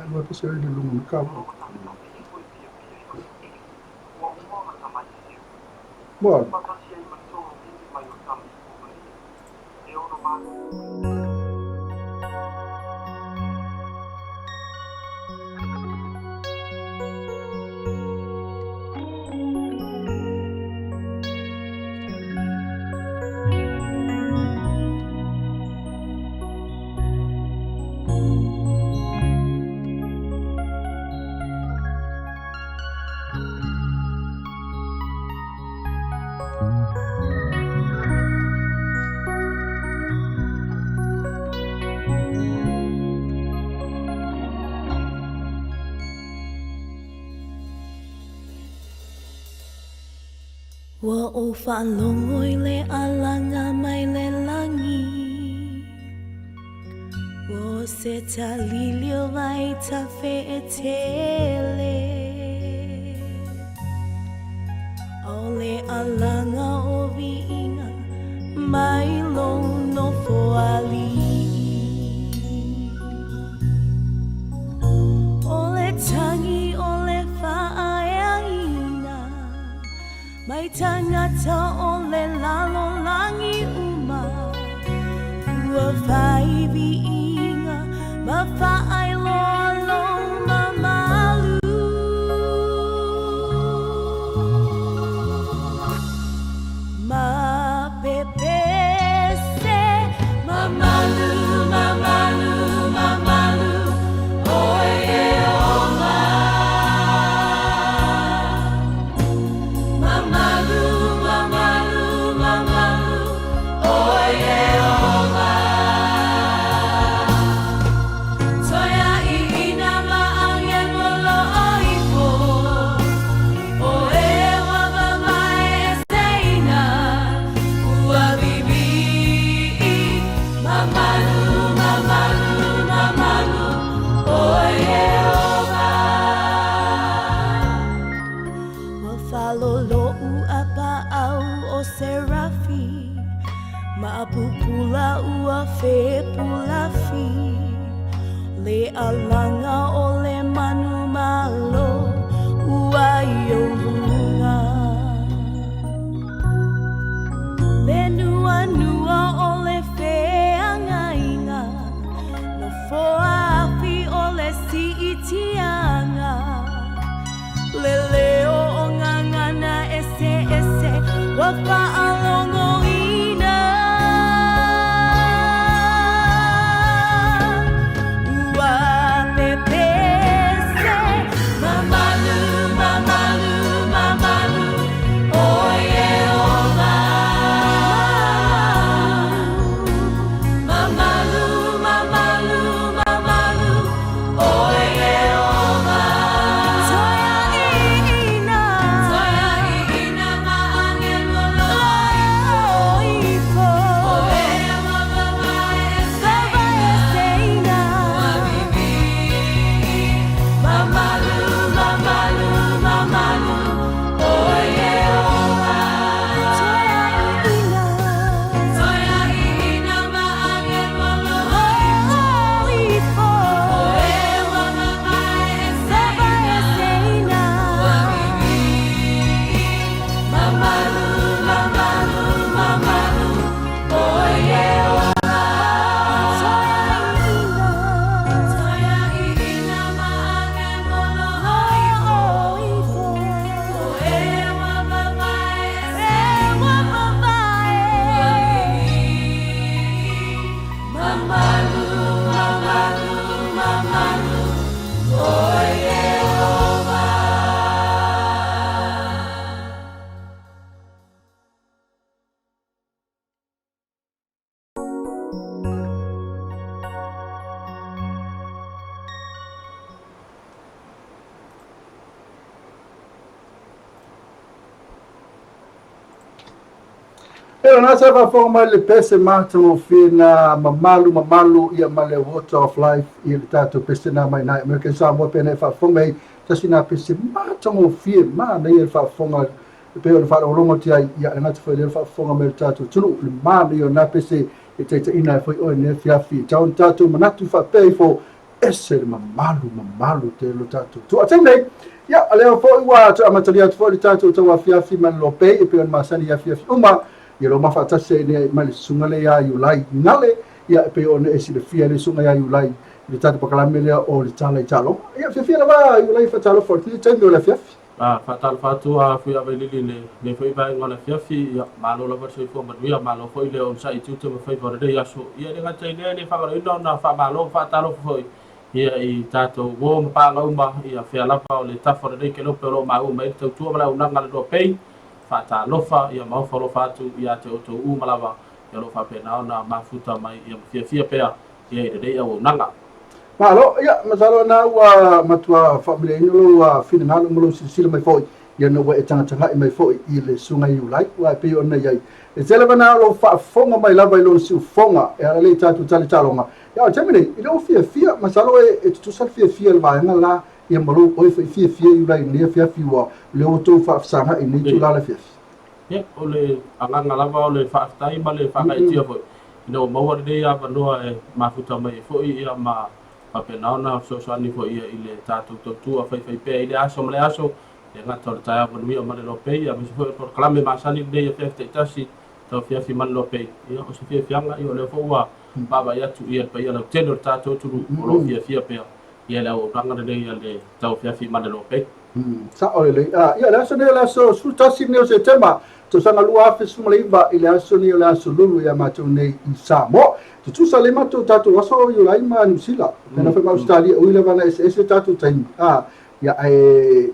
Alu pese le lunga na kawa. Bora. Ua ou faalogo i le alaga mai le lagi, O se talili o vaitafe e tele, O le alaga o viiga mai lou nofoalii. O le tagi o le faaeaina mai tagata o le lalolagi uma, ua fai viiga ma faailoa lou mamalu. Ma pepese, mamalu, mamalu, mamalu, oe Ieova. Mamalu, mamalu, mamalu, oe Ieova. Toea iina ma agemo loo ifo, o ewa vavae eseina, ua vivii. Mamalu, mamalu, mamalu, oe Ieova. Ua faalolo'u a paau o Serafi, ma pupula ua fepulafi, le alaga o le manumalo ua i ou luga. Le nuanua o le feagaiga, nofoafi o le siitiaga, le leo o gagana eseese ua faalogoina. Ua pepese, mamalu, mamalu, mamalu, oe Ieova. Mamalu, mamalu, mamalu, oe Ieova. Toea iina, toea iina ma agemo loo ifo, o ewa vavae eseina, ua vivii. Mamalu, mamalu, mamalu, oe Ieova. Toea iina, toea iina ma agemo loo ifo, o ewa vavae eseina, ua vivii. Mamalu, mamalu, mamalu, oe Ieova. Toea iina ma agemo loo ifo, o ewa vavae eseina, ua vivii. Mamalu, mamalu, mamalu, oe Ieova. E lona sa faafofoga mai le pese matagofie na mamalu mamalu ia ma le Water of Life i le tatou pese na mai nai American Samoa pe nei faafofoga mai tasi na pese matagofie manaia le faafofoga e pei ona faalogologo atu ai ia le gata foi lea le faafofoga mai le tatou atunuu le manaia o na pese e taitaiina ai foi oe i lenei afiafi. Tau ona tatou manatu faapea ifo. Ese le mamalu, mamalu tele lo tatou Atua. A o le taimi nei, ia, o lea foi ua toe amatalia atu foi le tatou tauafiafi manulopei e pei ona masani i afiafi uma, ia lo ma faatasi ai nei ma le susuga lea ia Iulai Gale, ia e pei ona e silafia le susuga ia Iulai i le tatou pakalame lea o le Tala i Taaloga. Ia, fiafia lava Iulai e faatalofa i lenei taimi o le afiafi. Faatalofa atu a Fuiavailili i lenei foi vaega o le afiafi. Ia, malo lava le soifua manuia, malo foi le onosai i tiute ma faiva o lenei aso. Ia, e le gata i lea, e le faagaloina ona faamalo ma faatalofa foi ia i tatou uo ma paaga uma, ia fea lava o le tafa o lenei kelope o lo o maua mai ai le tautua ma le auaunaga a le Loa Pei. Faatalofa, ia ma ofo alofa atu ia te outou uma lava, ia o lo o faapena ona mafuta mai ia ma fiafia pea ia i lenei auaunaga. Malo, ia, masalo na ua matua faamaliaina lou finagalo ma lou silasila mai foi, ia na ua e tagatagai mai foi i le Susuga Iulai, aua e pei ona i ai. E tele lava na o lou faafofoga mai lava i lona siufofoga e ala lea i tatou tali taaloga. Ia, o le taimi nei, i lou fiafia, masalo e tutusa le fiafia i le vaega la, ia ma lou oe foi fiafia Iulai i lenei afiafi ua lea ua outou faafesagai i lenei itula o le afiafi. Ia, o le agaga lava o le faafetai ma le faagaeetia foi ina ua maua lenei avanoa e mafuta mai ai foi ia ma faapena ona fesoasoani foi ia i le tatou tautua faifaipea i le aso ma le aso, e le gata o le taeao manuia ma le Loa Pei, aemaise foi o le polokalame masani lenei afiafi taitasi, tauafiafi ma le Loa Pei. Ia, o se fiafiaga, ia o lea foi ua vaavaai atu ia le paia lautele o le tatou atunuu o lo o fiafia pea ia le auaunaga lenei a le tauafiafi ma le Loa Pei. Sao lelei. Ia, o le aso nei o le aso 11 lenei o Setema, tausaga 2019, i le aso nei o le aso Lulu ia matou nei i Samoa. Tutusa lelei matou tatou aso Iulai ma Niu Sila, pena foi ma Ausetalia, ui lava na eseese tatou taimi. Ia, ae,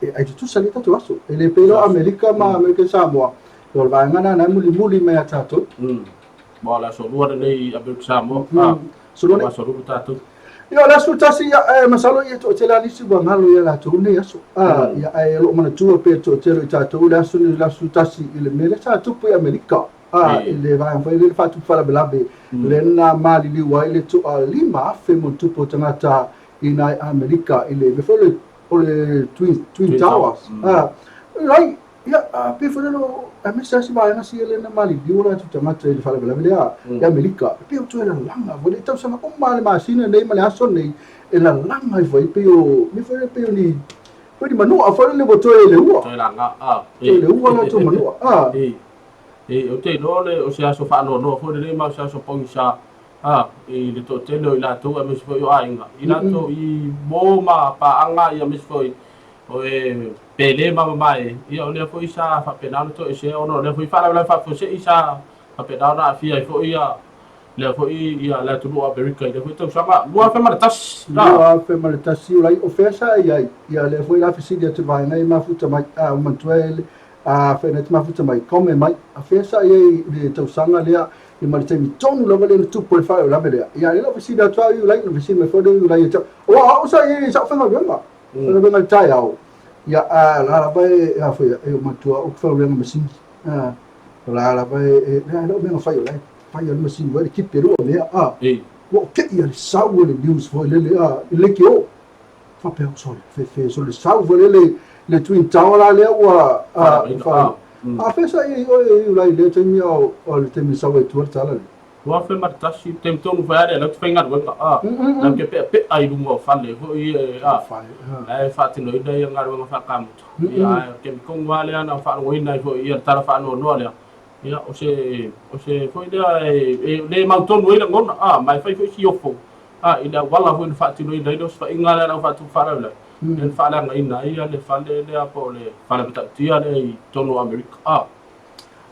e tutusa lelei tatou aso. E le pei loa Amerika ma Amerika i Samoa, o le vaega lena na e mulimuli mai ia tatou. Ma o le aso lua lenei i Amerika Samoa. Aso lua nei. Aso lua tatou. Ia, o le aso tasi, ia, ae masalo ia toatele lava nisi ua galo ia latou nei aso. Ia, ae o lo o manatua pea e toatele o i tatou le aso nei, le aso tasi i le mea lea sa tupu i Amerika, i le vaega foi lea faatupu faalavelave, lea na maliliu ai le toa 5,000 ma ona tupu o tagata i nai Amerika i le mea foi o le Twin Towers. Right. Ia, a pei foi lele o, aemaise lava si vaega sia lea na maliliu o latou tagata i le faalavelave lea i Amerika, e pei o toe lalaga foi le tausaga uma lava le masina nei ma le aso nei, e lalaga ai foi pei o mea foi lele pei o ni, pei o ni manua foi lele ua toe leua. Toe laga, a. Toe leua latou manua, a. E, e, ou te iloa o se aso faanoanoa foi lenei ma o se aso pogisa, a, i le toatele o i latou aemaise foi o aiga, i latou i uo ma paaga, ia aemaise foi O e pele ma mamae, ia o lea foi sa faapena ona toesea ona o lea foi faalavelave faafuasei sa faapena ona aafia ai foi ia lea foi ia le atunuu o Amerika i lea foi tausaga 2001. 2001, o lai o fea sa i ai, ia lea foi la fesili atu i le vaega e mafuta mai, a ua manatua e a fai na te mafuta mai, kome mai, a fea sa i ai i le tausaga lea, ia ma le taimi tonu lava lea na tupu ai le faalavelave lea. Ia lea la fesili atu au i Iulai, na fesili mai foi lea Iulai ia te au, aua o au sa i ai i sau faigaluega. Faigaluega i le taeao, ia a la lava e a foi e o matua o faigaluega masini. A o la lava e e le o mea na fai o la e fai a le masini foi le kipi e lua mea a. Ua o kei a le sau o le news foi lele a i le leitio. Faapea o sole fe fe sole sau foi lele le Twin Tower la lea ua a fa. A fe sa i o i ula i le taimi o le taimi sau ai tua le tala le. 2001, taimi tonu foi lava lea lau te faigaluega, a, lau te peapea i luga o fale foi e, a, la e faatinoina ia galuega faakamuta. Ia, ae o le taimi tonu lava lea na faalogoina ai foi ia le tala faanoanoa lea, ia, o se, o se foi lea e, e le mautonu ai lagona, a, ma e fai foi si ofo, a, i le auala foi na faatinoina ai le osofaiga lea a le au faatupu faalavelave, lea na faaleagaina ai le fale lea po o le fale matautia lea i totonu o Amerika, a.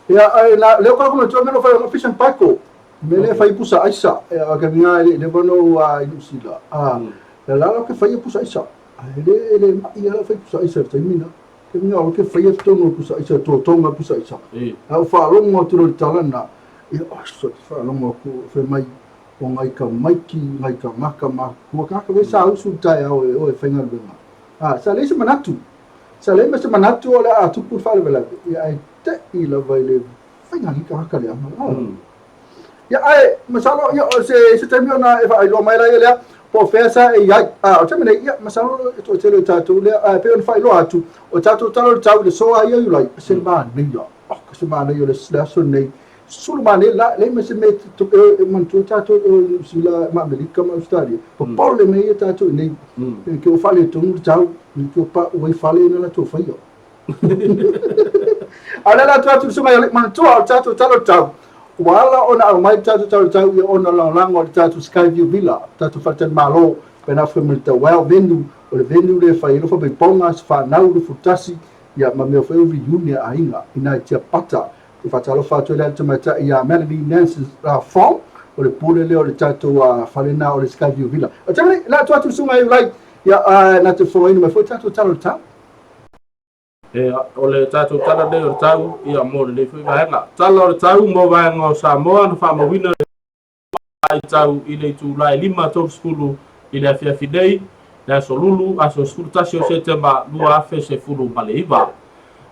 Ia, ai la leo ka kuma tua melo fai o fish and paiko. Me le fai pusa aisa. E ka minga le le bono a i Sila. A la la ke fai pusa aisa. A le le ma ia la fai pusa aisa te mina. Ke minga o ke fai tono pusa aisa to tonga pusa aisa. A o fa longo tu le tala na. Ia o so fa longo ku fe mai o ngai ka maiki ngai ka ngaka ma ku ka ka sa usu tai au e o e fai ngaluenga. A sa le se manatu. Sa leai ma se manatu o le a tupu le faalavelave, ia ae te'i lava i le faiga hikahaka leaga. Ia ae masalo ia o se se taimi ona e faailoa mai laia lea po o fea sa e i ai. A o le taimi nei, ia masalo e toatele o tatou lea, ae pei ona faailoa atu, o tatou tala o le tau i le soa ia Iulai, se manaia, oh, se manaia o le aso lenei. Sulu male la le ma se me to e manatua tatou i Niu Sila ma Amerika ma Ausetalia, popole mea ia tatou i nei, ke ua faaletonu le tau, ke ua paʻu ai fale na latou faia. A o le ala atu atu le susuga ia alii manatua o le tatou tala o le tau, ua ala ona aumai le tatou tala o le tau ia ona lagolago a le tatou Skyview Villa, tatou faletalimalo, pe na foi ma le tauao venue, o le venue lea e fai ai lofa maipoga, se fanau, 21, ia ma mea foi o reunion a aiga i nai Tiapata. E faatalofa atu ai le tamaitai ia Melanie Nancy Fong, o le pule lea o le tatou fale na o le Skyview Villa. O te le atu atu susuga i ulai, ia na te fofogaina mai foi tatou tala o le tau. E, o le tatou tala nei o le tau, ia mo lenei foi vaega. Tala o le tau mo vaega o Samoa na faamauina tau i le itula e 5:30 i le afiafi nei, le aso Lulu, aso 11 o Setema 2019.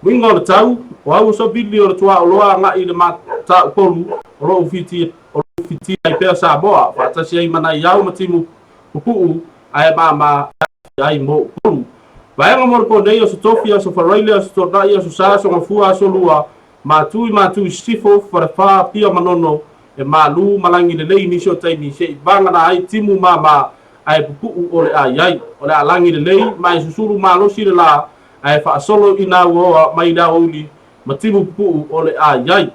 Uiga o le tau, o au o Savili o le tuaoloa agai i le mataupolu o lo o fitia ai pea Samoa, faatasi ai ma nai ao ma timu pupuu ae mama ai mo Upolu. Vaega mo le po nei, aso Tofi, aso Faraile, aso Toonai, aso Sa, aso Gafua, aso Lua, Matu i Matu i Sisifo, Falefa, Apia Manono, e malū ma lagi lelei nisi o taimi seʻi vagana ai timu māmā ae pupuʻu o le a i ai. O le a lagi lelei ma e susulu malosi le lā ae faasolo i nā uaoa mai le aoauli ma timu pupuʻu o le a i ai.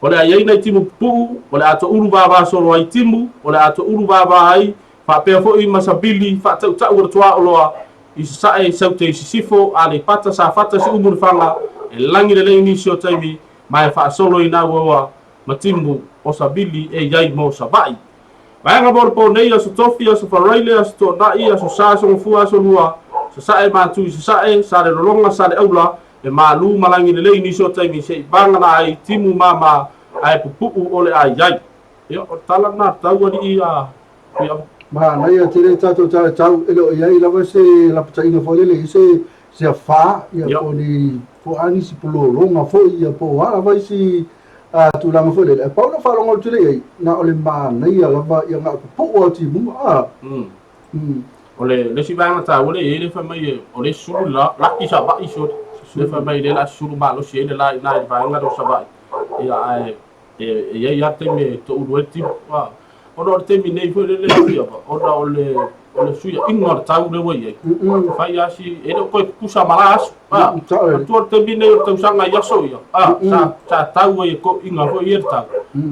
O le a i ai nai timu pupuʻu, o le a toʻulu vāvā solo ai timu, o le a toʻulu vāvā ai faapea foi ma sabili faatautaʻu o le tuaoloa i sasae, saute i sisifo, Aleipata, Safata, Siumu Lefaga, e lagi lelei nisi o taimi ma e faasolo i nā uaoa ma timu o Sabili e i ai mo Savaʻi. Vaega mo le po nei, aso Tofi, aso Faraile, aso Toonai, aso Sa, aso Gafua, aso Lua, Sasae, Matu i Sasae, Salelologa, Saleaula, e malū ma lagi lelei nisi o taimi seʻi vagana ai timu māmā ae pupuʻu o le a i ai. Ia, o le tala lena tau alii a Fuiava. Manaia tele tatou tala tau e le o i ai lava se lapataiga foi lele i se se afa ia po o ni po o a nisi pulologa foi ia po o a lava isi tulaga foi lele. Ae pau lou faalogo atu lea i ai, na o le manaia lava ia na o pupuu lava o timuga a. O le isi vaega taua lea e i ai le fai mai o le sulu la laki Savaii sole. Le fai mai le la sulu malosi ai le la i na i le vaega lea o Savaii. Ia ae e i ai lava taimi e toulu ai le timu. Ona o le taimi nei foi lele Fuiava, ona o le o le suiaiga o le tau lea ua i ai. Fai lava si, e le o toe tutusa ma la aso. Manatua le taimi nei o le tausaga i aso ia, sa tau ai e toeaiina foi ia le tau.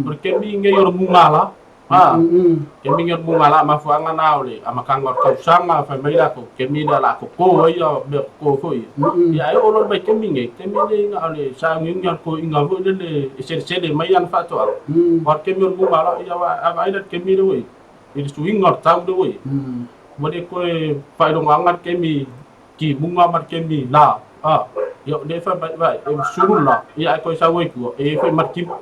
O le taimi nei o le mugala, taimi nei o le mugala, mafuaaga na o le amataga o le tausaga, fai mai latou, taimi lea o le a toto ai ia mea toto foi ia. Ia ae oo loa i le vaitaimi nei, taimi nei na o le sauniuni a le toeaina foi lele e selesele mai ana faatoaga. Aua o le taimi o le mugala, ia a vaai la i le taimi lea ua i ai, i le suiga o le tau lea ua i ai, ua le toe faailogaga le taimi timuga ma le taimi la. Ia o lea e fai mai, vaai, e sulu le la, ia ae toe sau ai i tua, e i ai foi ma le timu.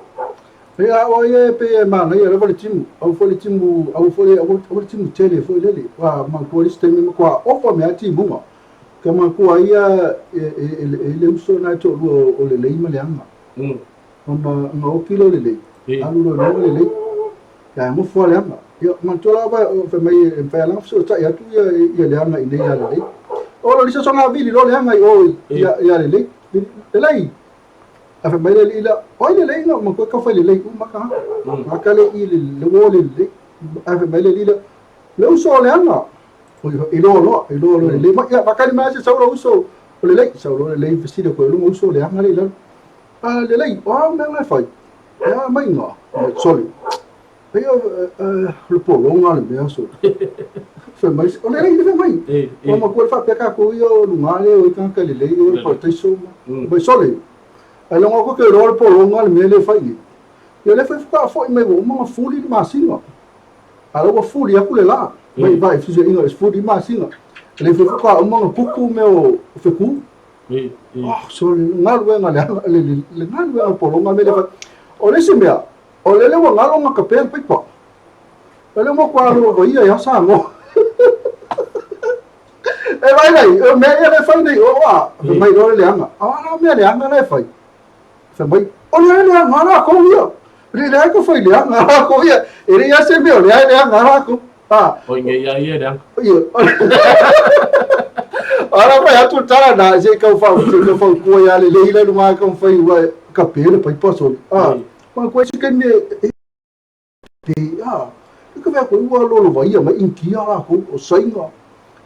Ia o ai e pei e manaia lava le timu, aua foi le timu, aua foi aua le timu tele foi lele. Ua manatua le isi taimi matua ofa mai lava timuga. Ka manatua ai ia e le uso na e toalua o Lelei ma Leaga. Ona na oki lea o Lelei, alu loa i luga Lelei, ia nofo lava Leaga. Ia manatua lava fai mai e mafai lava ona fesootai atu ia Leaga i inei ia Lelei. O lo lisa soga vili loa Leaga i o ia Lelei. Lelei! Ae fai mai le alii lea, o ai lelei na uma koe kau fai lelei uma ka. Nga ka le i le le wo le lelei. Ae fai mai le alii lea, le uso o Leaga. I loa loa, i loa loa lelei. Ma ia, fakali mai se sau lo uso o lelei. Sau loa lelei fesili koe lunga uso o Leaga le i lalo. A lelei, o a mea ngai fai? E a mai ngā, mai sole. Ai o le pologa le mea sole. Fai mai, o lelei le fai mai. O ma koe faapea kākou ia o luga le o i kāka lelei o le parataiso. Mai sole. Ai longa koe ke roa le pologa le mea le fai nei. Ia le fai fuka foi mai ua uma fuli le masina. A la ua fuli aku le la. Mai vai fisia inga le fuli masina. Le fai fuka uma na kuku mea o feku. Oh, sole, galuega le le galuega le pologa me le fai. O le isi mea, o lele ua galo na kapea le paipa. O le matua alo lava ia ia Samoa. E vai nei, o mea ia le fai nei, o a, fai mai loa le leaga. A o a mea leaga la e fai. Fai mai, o le leaga lakou ia. Le leaga ko fai leaga lakou ia. E le ia se mea o lea leaga lakou. A. O inge ia ia leaga. Ia. Ala mai atu tala na se kau fau, se kau fau kua ia le leila lunga kau fai ua. ka pe le paipa soli. A, ma koe se kaimi e pe, a, i ka mea koe ua lolo vaia mai Initia lākou, o Saina,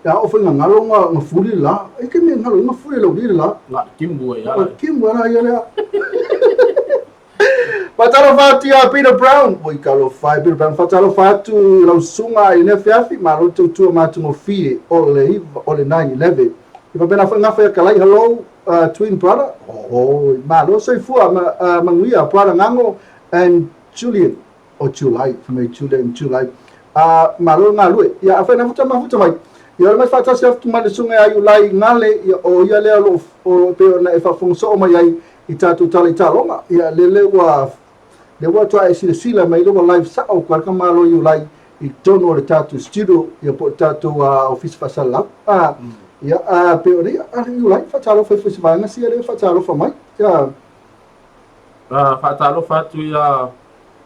e a o whainga ngalo nga, nga fuli la, e ke mea ngalo nga fuli lau lile la. Nga kimu e ala. Kimu ala ia lea. Faatalofa atu ia Peter Brown. Oi talofa e Peter Brown. Faatalofa atu i lau susuga i lenei afiafi. Malo le tautua matagofie o le 9 o le 9/11. I faapena foi gafa ia Kalai. Hello twin brother. Oi malo soifua ma, manuia brother Ngago and Julian o July. Fai mai Julian July. Malo le galue. Ia afai na futa mafuta mai. Ia ole mai faatasi atu ma le susuga ia Iulai Gale. Ia o ia lea o lo o pei ona e faafofoga soo mai ai i tatou tala i taaloga. Ia lele ua lea ua toa e silasila mai le ua live sao ko ka malo Iulai i totonu o le tatou studio ia po o le tatou ofisa faasalalau. Ia pe o le a Iulai faatalofa ifo i se vaega sia lea faatalofa mai. Ia Faatalofa atu ia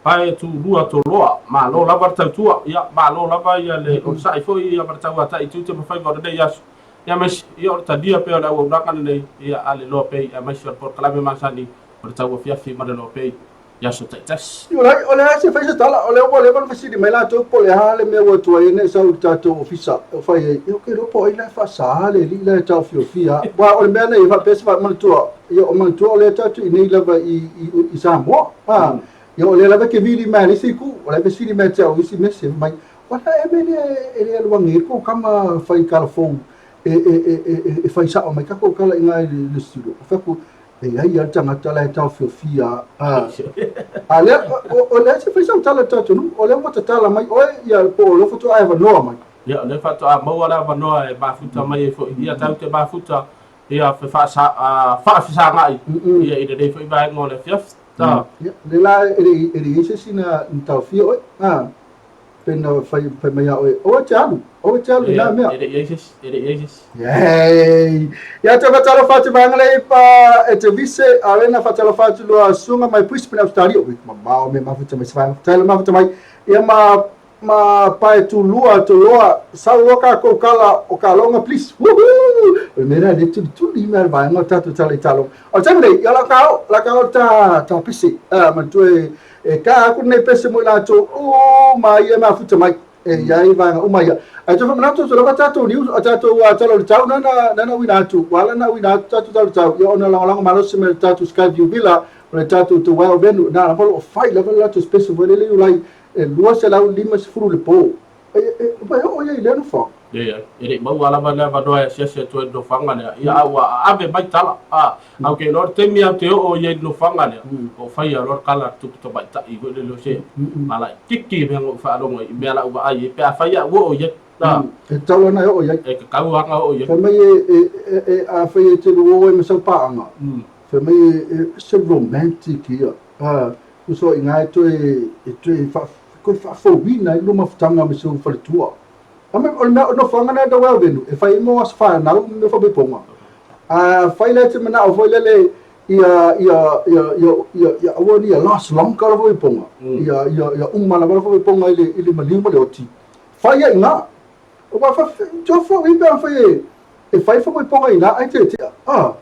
Pae Tulua Toloa, malo lava le tautua, ia malo lava ia le onosai foi ia ma le tauatai i tiute ma faiva o lenei aso. Ia aemaise, ia o le talia pea o le auaunaga lenei, ia a le loa pei, aemaise o le polokalame masani o le tauafiafi ma le loa pei i aso taitasi. Iulai, o le a se fai se tala, o lea ua leva ona fesili mai latou po o le a le mea ua tuai ai ona e sau i le tatou ofisa e fai ai, ia ou te iloa po o ai la e faasa le alii la e taofiofia. Aua o le mea nei e faapea se manatua, ia o manatua o lea tatou i inei lava i Samoa. A, ia o lea lava e te vili mai a le isi itu, o la e fesili mai ia te au i isi mea, se mai, O le a ea mea lea e le alu ane ai kou kama fai kala fou e fai sao mai takou kala i na i le studio. Ou fai atu, e leai a le tagata la e taofiofia a. A lea, o lea se fai sau tala i le tatou nuu, o lea ua tatala mai oe ia po o lea faatoa e avanoa mai. Ia, o lea faatoa maua le avanoa e mafuta mai ai foi. Ia, tatou te mafuta ia faafesagai ia i lenei foi vaega o le afiafi. Ia, lea la e le i ai se isi na taofia oe. Pei na fai, fai mai ia oe, aua e te alu, aua e te alu i na mea. E le i ai se isi, e le i ai se isi. Yay! Ia te whatalofa atu vaega lei pa e te vise, a wena whatalofa atu lua sunga mai Brisbane, Australia. Ui, mamao me mafuta mai se vaega. Tailo mafuta mai. Ia ma, ma pae tūlua, toloa, sau loa kākou kala o ka longa, please. Woohoo! O le mea lea le tuli tuli mea le vaega o tātou tala i talo. O le taimi nei, ia la ka o, la ka o ta, ta pese. Manatua e, E kā aku lenei pese mo i latou uma ia e mafuta mai, e i ai vaega uma ia. Ae toe faamanatu atu lava tatou news, a tatou tala o le tau, nana, nana uina atu, ua ala na uina atu tatou tala o le tau, ia ona lagolago malosi mai le tatou Skyview Villa, o le tatou The Well Venue, na lava o lo o fai lava le latou special foi lele Iulai, e 250 le po. E, e, ua e oo ia i lea nofoaga? Leai, e le i maua lava le avanoa e asiasi atu ai i le nofoaga lea, ia a ua ave mai tala, a, ae ou te iloa le taimi ou te oo i ai i le nofoaga lea, ua ou faia loa le tala a le tupu tamaitai foi lele o se malaititi mea na ou faalogo ai i mea la ou vaai ai pe afai au oo i ai. A. E tatau lava ona e oo i ai. E tatau lava ona oo i ai. Fai mai e, afai e te lua ai ma sau paaga, fai mai e se romantic ia. A, uso i ina e toe, e toe toe faafouina ai lua mafutaga ma si ou faletua. O le mea, o le nofoaga lena tau Avenue, e fai ai mo aso fanau ma mea faapoipoga. A fai la e te manao foi lele ia, ia, ia, ia, ia, ia aua ne i ia last long ka la faapoipoga, ia, ia, ia uma lava la faapoipoga i le, i le maliu ma le oti. Fai ai i ina. Aua fa, tofo i pe afai e, e fai faapoipoga i ina ai te tea. A,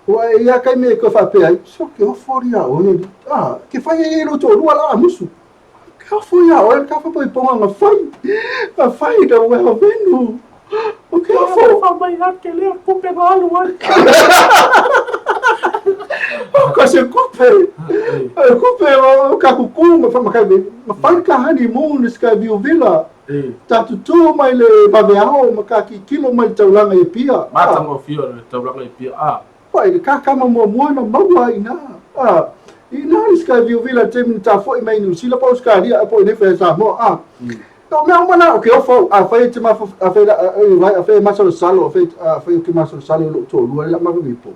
ua e ia taimi e toe faapea ai, so ke ofo ria oe, a, ke fai ai e lo toalua la a musu. Ke ofo ia oe ka faapoipoga na fai, na fai na ua venu. O ke ofo. Fa mai ha ke lea kupe na alu ai. O ka se kupe. E kupe o ka kuku ma fa ma ka ma fai ka honeymoon i Skyview Villa. Ta tutū mai le vaveao ma ka kikilo mai le taulaga i Apia. Matagofie o le taulaga i Apia. A. Pai le kakama muamua na maua i ina. A. I ina le Skyview Villa i le taimi na tafo'i mai i Niu Sila po o Ausetalia po o i inei foi ia Samoa. A. O mea uma na, o ke ofo au, afai e te mafo, afai la, afai e masalosalo, afai, afai ou te masalosalo i lou toalua, le la mavave ipo.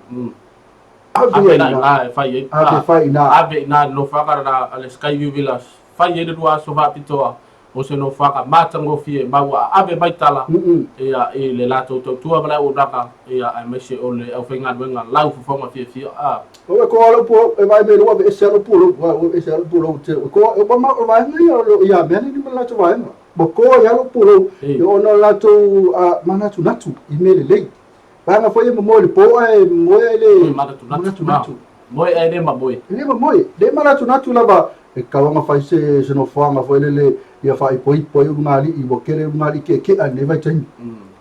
Ave Ave i ina e fai ai. Ave fai i ina. Ave i ina le nofoaga lena a le Skyview Villas. Fai ai le lua aso faapitoa o se nofoaga matagofie ma ua ave mai tala ia i le latou tautua ma le auaunaga ia aemaise o le aufaigaluega lau fofoga fiafia. A. O e koa lou pulou, e vaai mai lou aveese lou pulou, ua aveese lou pulou tele. O koa, o ma o vaega ia o lo ia mea nei ma latou vaega. Ua koa ia lou pulou, e ona o latou manatunatu i mea lelei. Vaega foi e momoe i le po ae momoe ai le manatunatu. Manatunatu. Moe ae le mamoe. E le mamoe. Le manatunatu lava e tatau ona fai se nofoaga foi lele ia faaipoipo ai ulugalii, ua tele ulugalii keekea i lenei vaitaimi.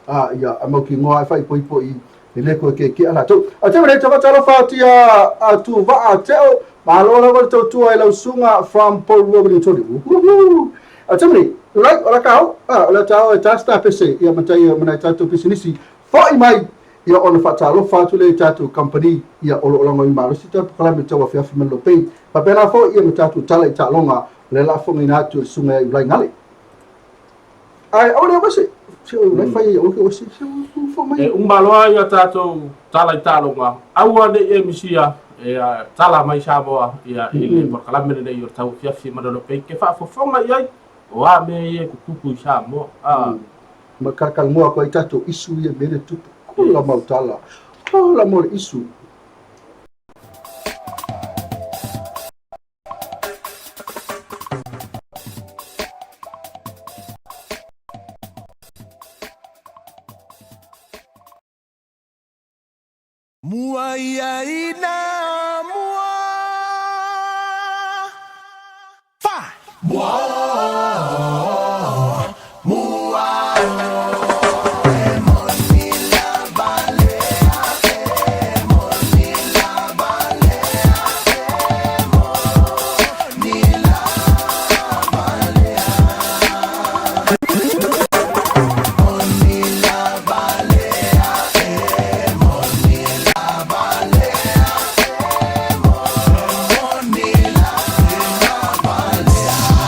A ia a mautinoa e faaipoipo i e le toe keekea latou. Ae taimi nei, faatalofa atu ia Tuvaa Teo, malo lava le tautua i lau susuga from Porirua Wellington. Uhuhu. Ae taimi nei, Ulai, o la ta o, o la ta o e ta se tapese ia matai ma nai tatou pisinisi foi mai ia ona faatalofa atu lea i tatou kamupani ia o lo o lagolago malosi tatou polokalame tauafiafi ma le lopei. Faapena foi ia ma tatou tala i taaloga o lea o le a fofogaina atu e le susuga ia Ulai Gale. Ae aua le o ese, se o Ulai fai ai aua ke o ese, se o fo mai. E uma loa ia tatou tala i taaloga, aua ne i e misia e tala mai Samoa ia i le polokalame lenei o le tauafiafi ma le lopei ke faafofoga i ai o a mea ia e tutupu i Samoa. Ma talatalanoa atu ai tatou isu ia mea lea e tupu. Ola mau tala. Ola mo le isu. Mua ia ina mua. Fa! Mua o, mua o, e moni lava le ave, e moni lava le ave, e moni lava le ave. Moni lava le ave, e moni lava le ave, e moni lava le ave.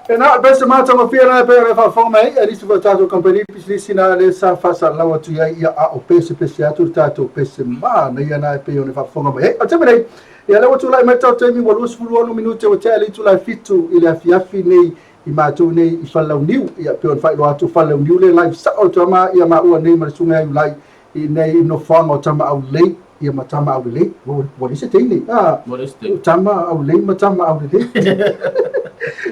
E na pese matagofie lena e pei ona e faafofoga mai ai, e lisi foi o tatou kamupani pisinisi na lea sa faasalalau atu i ai ia a o pesepese atu le tatou pese manaia na e pei ona e faafofoga mai ai. O le taimi nei, ia lea ua tulai mai le tatou taimi ua 26 minute ua tea le itula e 7 i le afiafi nei i matou nei i Falelauniu. Ia pei ona faailoa atu Falelauniu le live sao atu ama ia maua nei ma le susuga ia Iulai i nei nofoaga o Tama Aulelei ia ma Tama Aulelei. Ua leai se teine. Ah, Ua leai se teine. Tama Aulelei ma Tama Aulelei.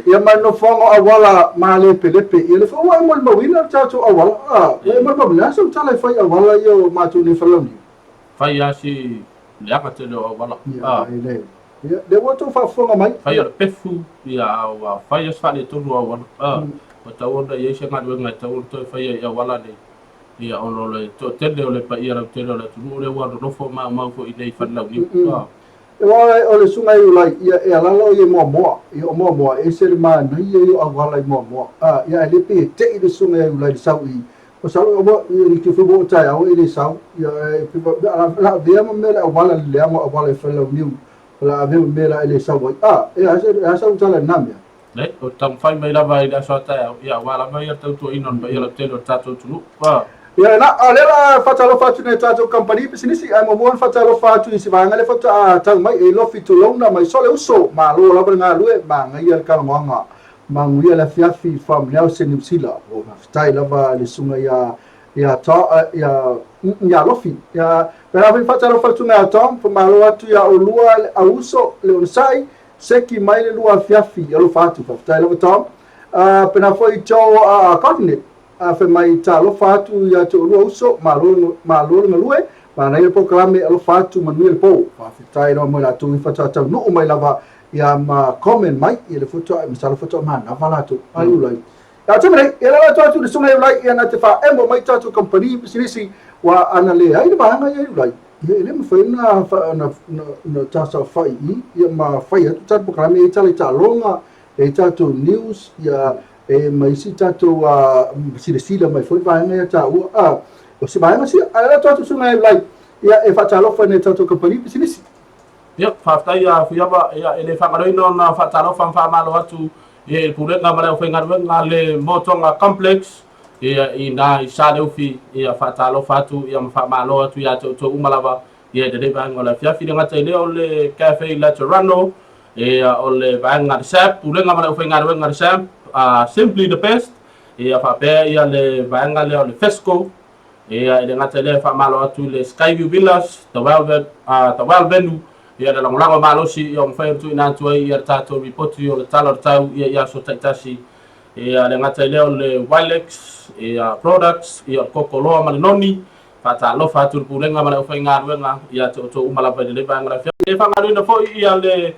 Ia ma le nofoaga o Auala Malepelepe. Ia le foi ua e molimauina le tatou auala. Ah, ua e molimauina a sau tala e fai auala ia o matou nei Falelauniu. Fai lava si leaga tele o auala. Ia, e le. Ia, lea ua outou faafofoga mai. Fai o le pefu, ia, a ua fai lava si faaletonu o auala. Ah, ua tatau ona i ai se galuega e tatau ona toe faia i auala nei. Ia, ona o le toatele o le paia lautele o le atunuu lea ua nonofo maumau foi i nei i Falelauniu. Ah. Aua o le susuga ia Iulai, ia e alaala o ia i Moamoa. Ia o Moamoa, e ese le manaia ia o auala i Moamoa. Ah, ia ae le pei e tei le susuga ia Iulai i le sau i Masalo ua ia te foi mo taeao e le sau ia e la avea ma mea le auala le leaga o auala i Falelauniu o la avea ma mea la e le sau ai a e a se a sau tala na mea. Leai, o le taumafai mai lava i le aso a taeao, ia aua lava ia le tautuaina o le paia lautele o le tatou atunuu. A. Ia na, a lea la faatalofa atu nei tatou kamupani pisinisi, ae muamua ona faatalofa atu i si vaega lea faatoa tau mai e Lofi Tulouna mai Soleuso, malo lava le galue, manaia le talanoaga. Manuia le afiafi from Nelson Niu Sila. Ua faafetai lava le susuga ia ia To ia ia Lofi. Ia pēlā foi faatalofa le susuga ia Tom, faamalo atu ia olua le auuso le onosai, seki mai le lua afiafi, alofa atu. Faafetai lava Tom. Pēlā foi Joe Cognit, fai mai talofa atu ia te olua uso, malo malo le galue, manaia le polokalame, alofa atu, manuia le po. Faafetai lava mo i latou i faatoa taunuu mai lava ia ma comment mai ia le faatoa masalo faatoa manava latou ai ulai. Ia te mene ia la atu le susuga ulai ia na te faaemo mai tatou kamupani pisinisi ua ana leai le vaega ia ulai ia e le mafai ona na na tasaofai i ia ma fai atu tatou polokalame e tala i taaloga e tatou news ia e ma isi tatou silasila mai foi vaega ia taua a o se vaega sia ae la atu susuga ulai ia e faatalofa nei tatou kamupani pisinisi. Ia, faafetai a Fuiava, ia, e le faagaloina ona faatalofa ma faamalo atu ia i le Pulega ma le aufaigaluega a le Motoga Complex ia i ina i Saleufi, ia faatalofa atu ia ma faamalo atu ia te outou uma lava ia i lenei vaega o le afiafi. Le gata i lea o le Cafe Laterano, ia o le vaega a le SAP, Pulega ma le aufaigaluega a le SAP, Simply the Best, ia faapea ia le vaega lea o le Fesco, Ia, e le gata i lea, e faamalo atu i le Skyview Villas, The Well, The Well Venue, ia le lagolago malosi ia ua mafai ona tuuina atu ai ia le tatou lipoti o le Tala o le Tau ia i aso taitasi. Ia, le gata i lea o le Wilex ia Products, ia o le koko loa ma le noni. Faatalofa atu i le Pulega ma le aufaigaluega ia te outou uma lava i lenei vaega o le afiafi. E faagaloina foi ia le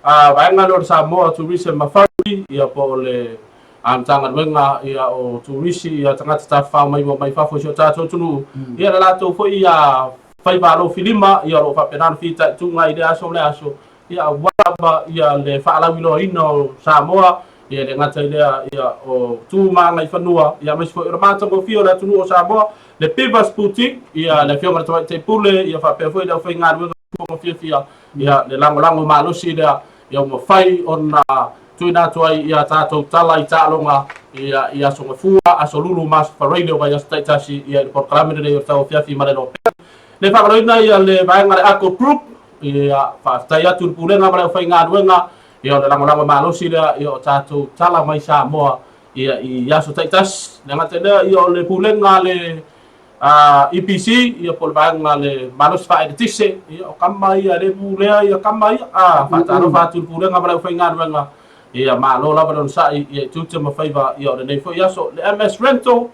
vaega lea o le Samoa Tourism Authority, ia po o le A Matagaluega ia o turisi ia tagata tafafao mai ua mai fafo i si o tatou atunuu ia le latou foi ia faiva alofilima ia o lo o faapena ona fitaituga i lea aso ma lea aso ia aua lava ia le faalauiloaina o Samoa ia le gata i lea ia o tu ma agaifanua ia aemaise foi o le matagofie o le atunuu o Samoa le Pivas Boutique ia le afioga i le Tamaitai Pule ia faapea foi le aufaigaluega fiafia ia le lagolago malosi lea ia ua mafai ona tuuina atu ai ia tatou tala i taaloga ia i Aso Gafua, Aso Lulu ma Aso Faraile o vaiaso taitasi ia i le polokalame lenei o le Tauafiafi ma le Lopea. Le faagaloina ia le vaega le Ako Group, ia faafetai atu i le Pulega ma le aufaigaluega ia o le lagolago malosi lea ia o tatou tala mai Samoa ia i aso taitasi. Le gata i lea ia o le Pulega a le EPC, ia po o le vaega le malosi faaeletise, ia o kama ia e le pulea ia kama ia, a faatalofa atu i le pulega ma le aufaigaluega, ia malo lava le onosai ia i tiute ma faiva ia o lenei foi aso. Le MS Rental,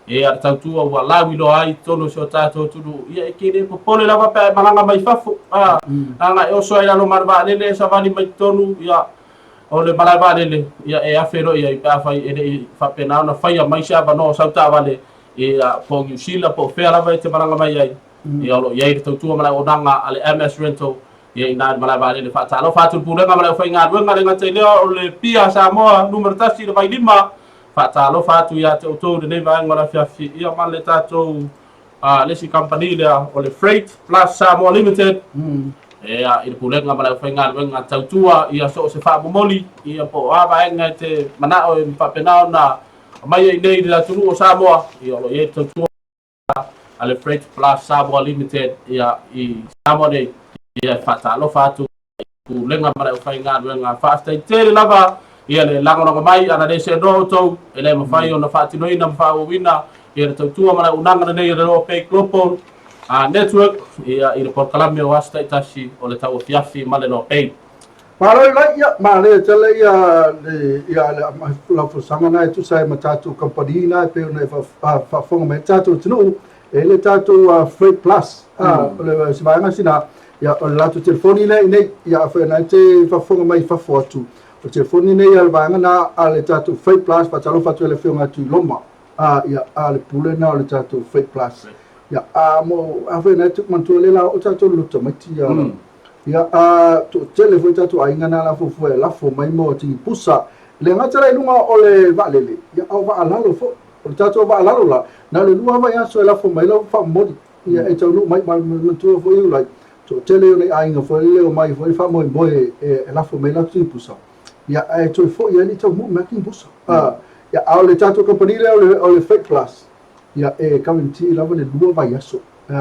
ia le tautua ua lauiloa ai i totonu o si o tatou atunuu, ia e te le popole lava pe a e malaga mai fafo, a leaga e oso ai i lalo ma le vaalele e savali mai totonu, ia o le malae vaalele, ia e afe loa i ai pe afai e le i faapena ona faia mai se avanoa o sau taavale Ia, po o Niu Sila, po o fea lava e te malaga mai ai, ia, o lo o i ai le tautua ma le auaunaga a le MS Rental, ia, i ina i le malae vaalele. Faatalofa atu i le Pulega ma le aufaigaluega, le gata i lea o le Pia Samoa numera tasi i le Vailima. Faatalofa atu ia te outou i lenei vaega o le afiafi, ia, ma le tatou, le isi kamupani lea o le Freight Plus Samoa Limited. Ia, i le pulega ma le aufaigaluega tautua, ia so o se faamomoli, ia po o a vaega e te manao e faapena ona aumai ai nei i le atunuu o Samoa, ia o lo o i ai le tautua a le Freight Plus Samoa Limited ia i Samoa nei, ia e faatalofa atu i le pulega ma le aufaigaluega. Faafetai tele lava ia le lagolago mai, ana le seanoa outou, e le mafai ona faatinoina ma faaauauina ia le tautua ma le auaunaga lenei a le Loa Pay Global Network ia i le polokalame o aso taitasi o le tauafiafi ma le Loa Pay. Malo i lai, ia, male tele ia le ia le lau folasaga na e tusa ai ma tatou kamupani na e pei ona e faafofoga mai tatou atunuu e le tatou Freight Plus o le se vaega sina ia o le latou telefoni lea i nei ia afai na te faafofoga mai fafo atu o le telefoni nei a le vaega na a le tatou Freight Plus. Faatalofa atu i le afioga atu i Loma ia a le pule na o le tatou Freight Plus ia a mo afai na te manatua le la o tatou loto maiti ia ia a toatele foi tatou aiga na la fuafua e lafo mai mo tini pusa le gata la i luga o le vaalele ia a o vaalalo foi o le tatou vaalalo la na le 2 vaiaso e lafo mai lau faamomoli ia e taunuu mai ma manatua foi ulai toatele o le aiga foi le o mai foi faamoemoe e lafo mai lau tini pusa ia ae toe foi ai le taunuu mai tini pusa ia a o le tatou kamupani lea o le Freight Plus ia e guarantee lava le 2 vaiaso e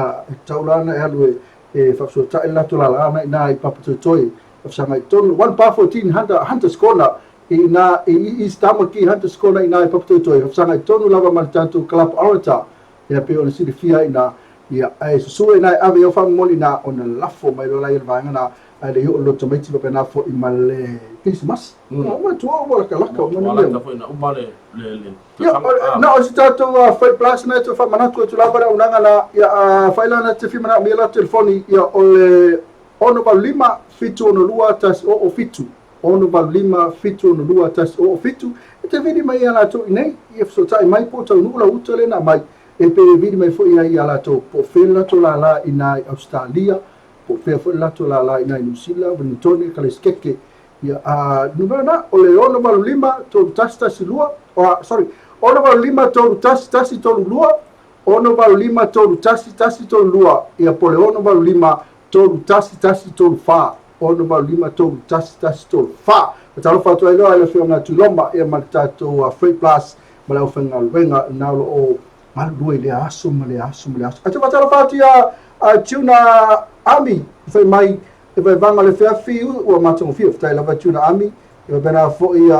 tatau la ona e alu e faafesootai le latou lala na i ina i Papatoetoe fesagai tonu 1 bar 14 Hunters Corner i ina i East Tamaki Hunters Corner i ina i Papatoetoe fesagai tonu lava ma le tatou Club Orator ia pei ona silafia ina ia ae susue ina e ave i faamomoli ina ona lafo mai loa la i le vaega na ae le i oo loa tamaiti faapena foi ma le Kerisimasi. Ua tua ua lakalaka ua manuia. Ua foi na uma le le le Ia, na o se tatou Freight Plus na e toe faamanatu atu lava le auaunaga na, ia afai la na te fia manaomia la telefoni, ia o le 685 762 107, 685 762 107, e te vili mai ia latou i nei, ia fesootai mai po o taunuu lau uta lea na aumai, e pe vili mai foi ai ia latou po o fea le latou lala i ina i Ausetalia, po o fea foi le latou lala i ina i Niu Sila, Wellingtone, Kalesikeke, ia a numera na o le 685 3112, sorry, 685 3132, 685 3132, ia po o le 685 3134, 685 3134. Faatalofa atu ai loa i le afioga ia Tuiloma ia ma le tatou Freight Plus ma le aufaigaluega na o lo o galulue i lea aso ma lea aso ma lea aso. Ae te faatalofa atu ia Tuna Ami fai mai e vaivaga le feafi ua matagofie. Faafetai lava Tuna Ami ia faapena foi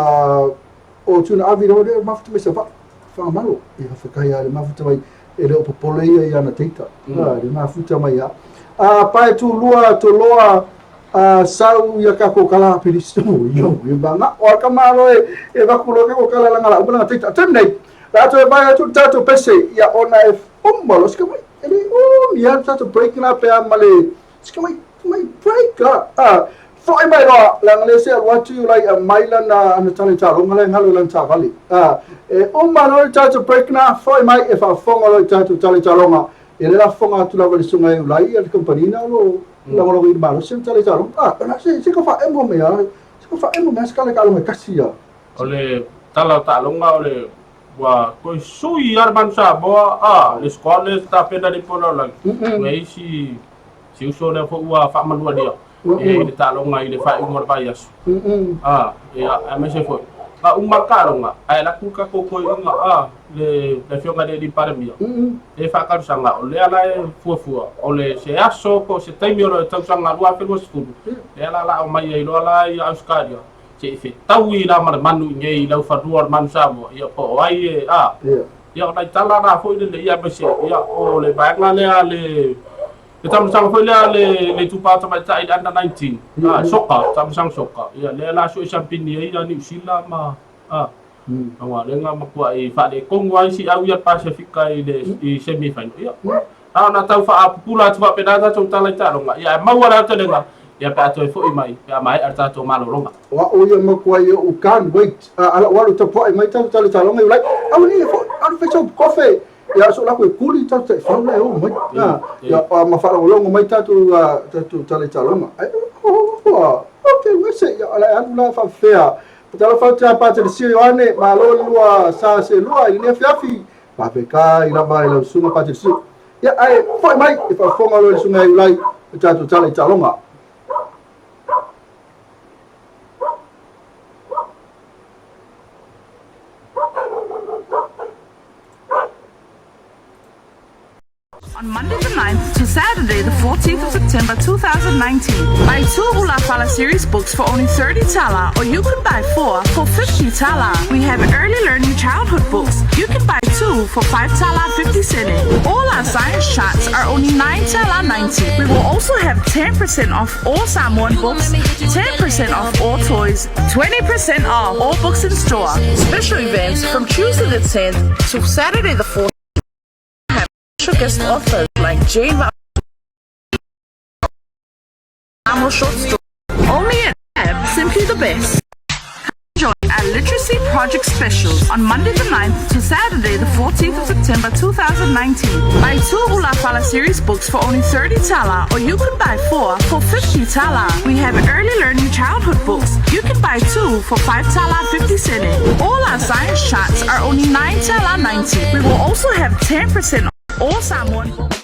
o Tuna Avi lava lea mafuta mai Savaii Fagamalo ia faafetai lava le mafuta mai e le o popole ia i ana teita le mafuta mai a pae tulua toloa sau ia kako kala pilisto io e banga o ka malo e e vakulo ka kala langa la uma teita tem nei la to e vai atu tatou pese ia ona e uma lo ska mai ele o mi a tatou break na pe a male ska mai mai break a foi mai loa langa le se alu atu lai a mai lana ana tale taaloga lai galo lana taavale e uma loa le tatou break na foi mai e faafofoga loa i tatou tale taaloga e le lafofoga atu lava le susuga e ulai a le kamupani na o lo lagolago i le malosi ana tale taaloga a se se ka faaemo mai a se ka faaemo mai se kala taaloga e kasi a O le tala o taaloga o le ua toe sui lava le Manu Samoa a le squad lea tapena nei po o lalolagi. Ua i ai si si uso lea foi ua faamanualia i le taaloga i le faaiuga o le vaiaso. A ia aemaise foi a uma le taaloga ae alu atu le tatou toeaina a le afioga i le alii Palemia e faatalosaga o lea la e fuafua o le se aso po o se taimi o le tausaga 2020 lea la o le a aumai ai loa la ia Ausetalia se i fetaui la ma le manu i nei i laufanua o le Manu Samoa ia po o ai e a ia o nai tala na foi lele ia aemaise ia o le vaega lea le le taamilosaga foi lea le le itupa tamaitai le under 19 a soka taamilosaga soka ia lea la sue siampini ai ia Niu Sila ma a aua lea na matuai faaletonu ai si au ia le Pasefika i le i semi final ia a ona tau faapupula atu faapena tatou tala i taaloga ia ae maua le aotelega ia pe a toe foi mai pe a maea le tatou malologa. O au ia matua ia u can't wait. Ala o alu tapuai mai tau tale taaloga i ulai. Au ni fo alu fai sau kofe. Ia so la ko kuli tau te fau le o mai. Ia ma faalogologo mai tatou tatou tale taaloga. Ai o okay wese ia ala alu la faafefea. Talofa atu ia Patricia Ioane, malo le lua sa se lua i lenei afiafi. Faafetai lava i lau susuga Patricia. Ia ae foi mai e faafofoga loa i le susuga ia Iulai i tatou tala i taaloga. September 2019. Buy two Ulafala series books for only 30 tala or you can buy four for 50 tala. We have early learning childhood books. You can buy two for 5 tala 50 cene. All our science charts are only 9 tala 90. We will also have 10% off all Samoan books, 10% off all toys, 20% off all books in store. Special events from Tuesday the 10th to Saturday the 4th have special guest authors like Jane Amo short story. Only at Tab, simply the best. Join our Literacy Project Specials on Monday the 9th to Saturday the 14th of September 2019. Buy two Ulafala series books for only 30 tala or you can buy four for 50 tala. We have early learning childhood books. You can buy two for 5 tala 50 cene. All our science charts are only 9 tala 90. We will also have 10% off all Samoan books.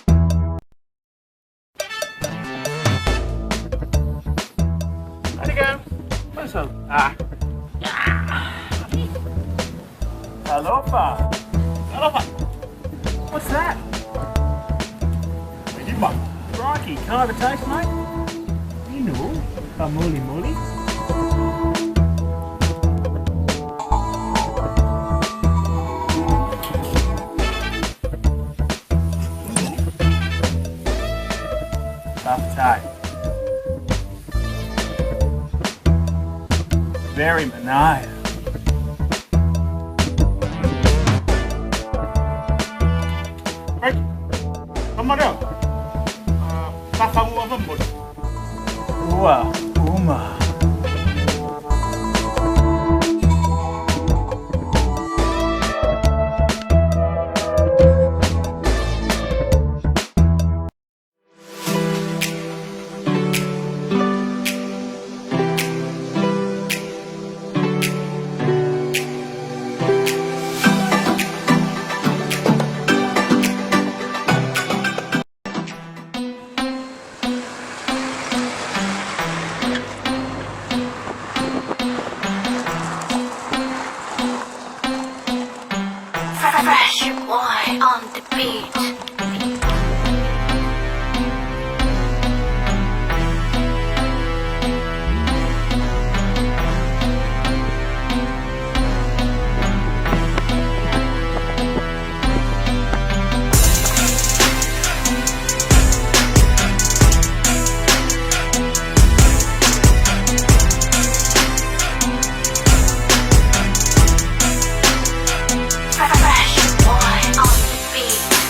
Alofa. Alofa. What's that? Crikey, can I have a taste, mate? Inu, kamuli muli. Buff Very nice. Right. Come on down. Ua, uma. Fresh boy on the beat. Fresh boy on the beat.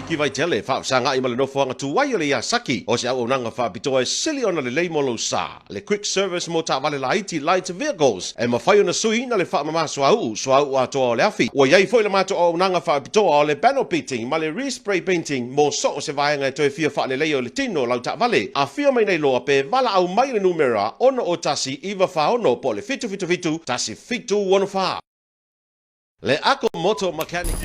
Mechanic i Vaitele, faafesagai ma le nofoaga tuai o le Yasaki, o se auaunaga faapitoa e sili ona lelei mo lou sa. Le quick service mo taavale laiti, light vehicles, e mafai ona suiina le faamama suauu, suauu atoa o le afi. Ua i ai foi le matou auaunaga faapitoa o le panel beating ma le respray painting mo so o se vaega e toe fia faaleleia o le tino o lau taavale. Afio mai nei loa pe valaau mai i le numera 6 01 9 46 po o le 777 17 64. Le Ako Motor Mechanic.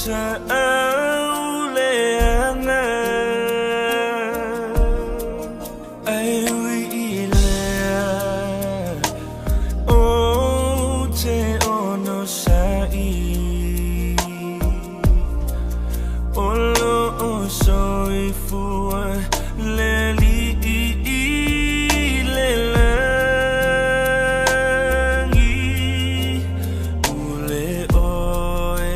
taau leaga Ae ui i lea Ou te onosai O loo soifua le Alii i le lagi. Pule oe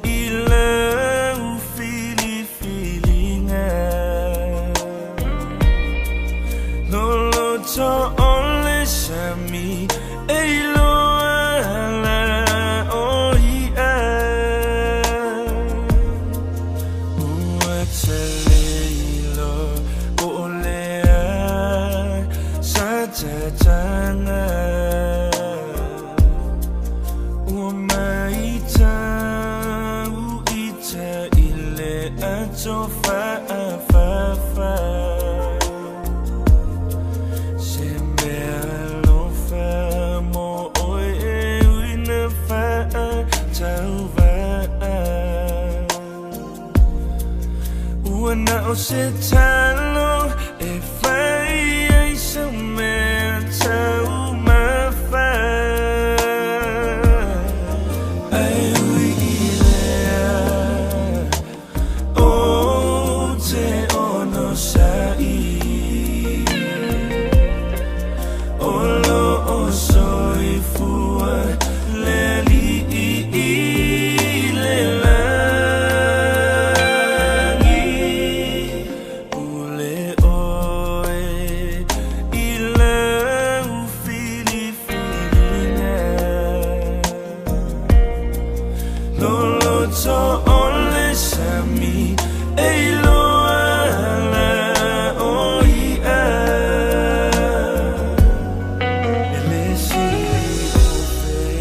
i lau filifiliga. Loloto o le sami e iloa ala o i'a. Ua taleilo po o le a sa tataga. Ua maitau ita i le ato faafafa. Se mea alofa mo oe e ui na faatauvaa. Ua na o se talo e fai ai sau mea taumafa. Ae ui i lea, ou te onosai. O loo soifua le Alii i le lagi. Pule oe i lau filifiliga. Loloto o le sami e iloa ala o i'a. E le sili ofe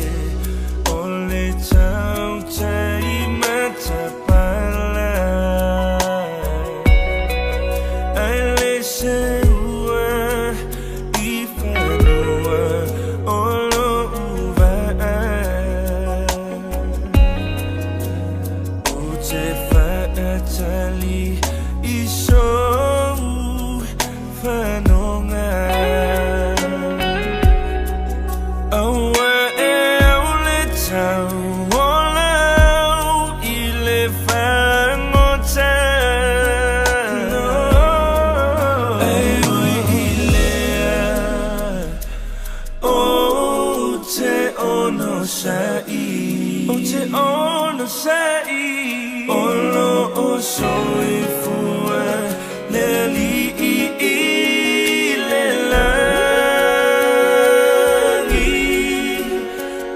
o le tautai matapala. Ae le seua i fanua o lou vaa. Ou te faatali i sou fanoga. Aua e au le tau o lau i le fagota. Ae ui i lea, ou te onosai. Ou te onosai. O loo soifua le Alii i le lagi.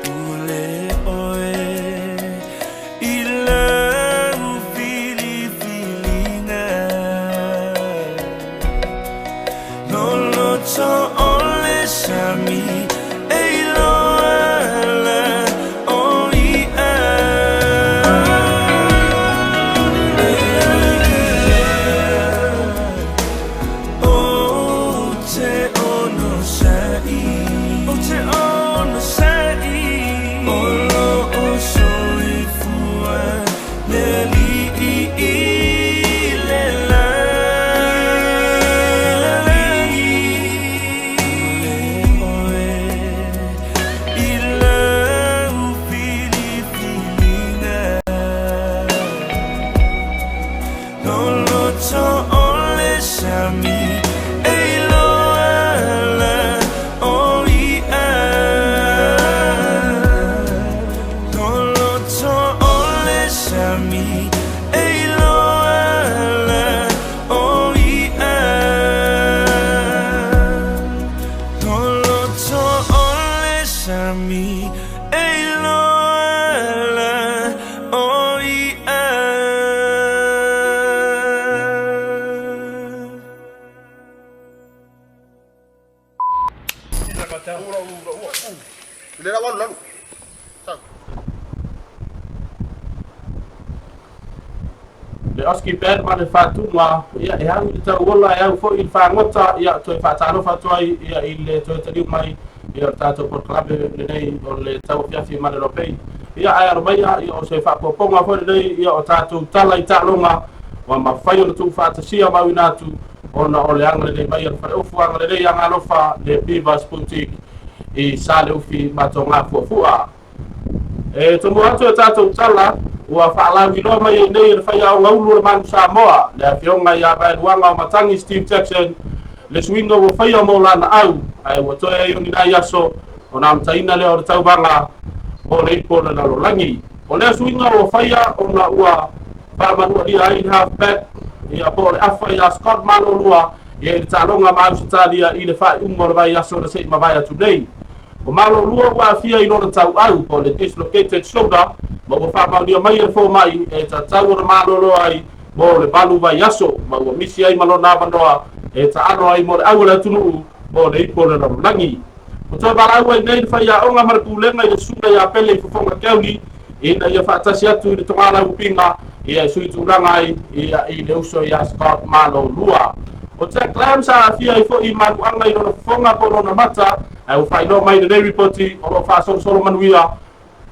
Pule oe i lau filifiliga. Loloto o le sami e iloa ala o i'a. Ou te onosai. Ou te onosai. O loo soifua le Alii i le lagi. Pule oe i lau filifiliga. Loloto o le sami e iloa ala o i'a. Loloto o le sami e iloa ala o i'a. Loloto o le sami e iloa ala o i'a. Le Oski Band ma le faatuga, ia, e au i le tauola, e au foi i le fagota, ia, toe faatalofa atu ai, ia, i le toe taliu mai, ia, o le tatou polokalame lenei o le tauafiafi ma le lopei. Ia, ae alo maia, ia, o se faaopoopoga foi lenei, ia, o tatou tala i taaloga ua mafai ona tuufaatasia ma auina atu ona o le agalelei mai a le Faleofu Agalelei Agalofa le Beavers Boutique i Saleufi ma Togafuafua. E tomua atu e tatou tala ua faalauiloa mai ai nei e le faiaoga ulu o le Manu Samoa, le afioga ia Vaeluaga o Matagi Steve Jackson, le suiga ua faia mo lana au, ae ua toe ai o ni nai aso ona amataina lea o le tauvaga mo le ipo o le lalolagi. O lea suiga ua faia ona ua faamanualia ai le halfback ia po o le afa ia Scott Malolua ia i le taaloga ma Ausetalia i le faaiuga o le vaiaso na se i mavae atu nei. O Malolua ua aafia i lona tauau po o le dislocated shoulder ma ua faamaonia mai e le fomai e tatau ona malolo ai mo le valu vaiaso ma ua misi ai ma lona avanoa e taalo ai mo le au o le atunuu mo le ipo o le lalolagi. Ua toe valaau ai nei le faiaoga ma le pulega i le susuga ia Pele i Fofoga Keauli ina ia faatasi atu i le togalau upiga ia e sui tulaga ai ia i le uso ia Scott Malolua. O Jack Lam sa aafia ai foi i maluaga i lona fofoga po o lona mata, ae ua faailoa mai i lenei ripoti o lo o faasolosolo manuia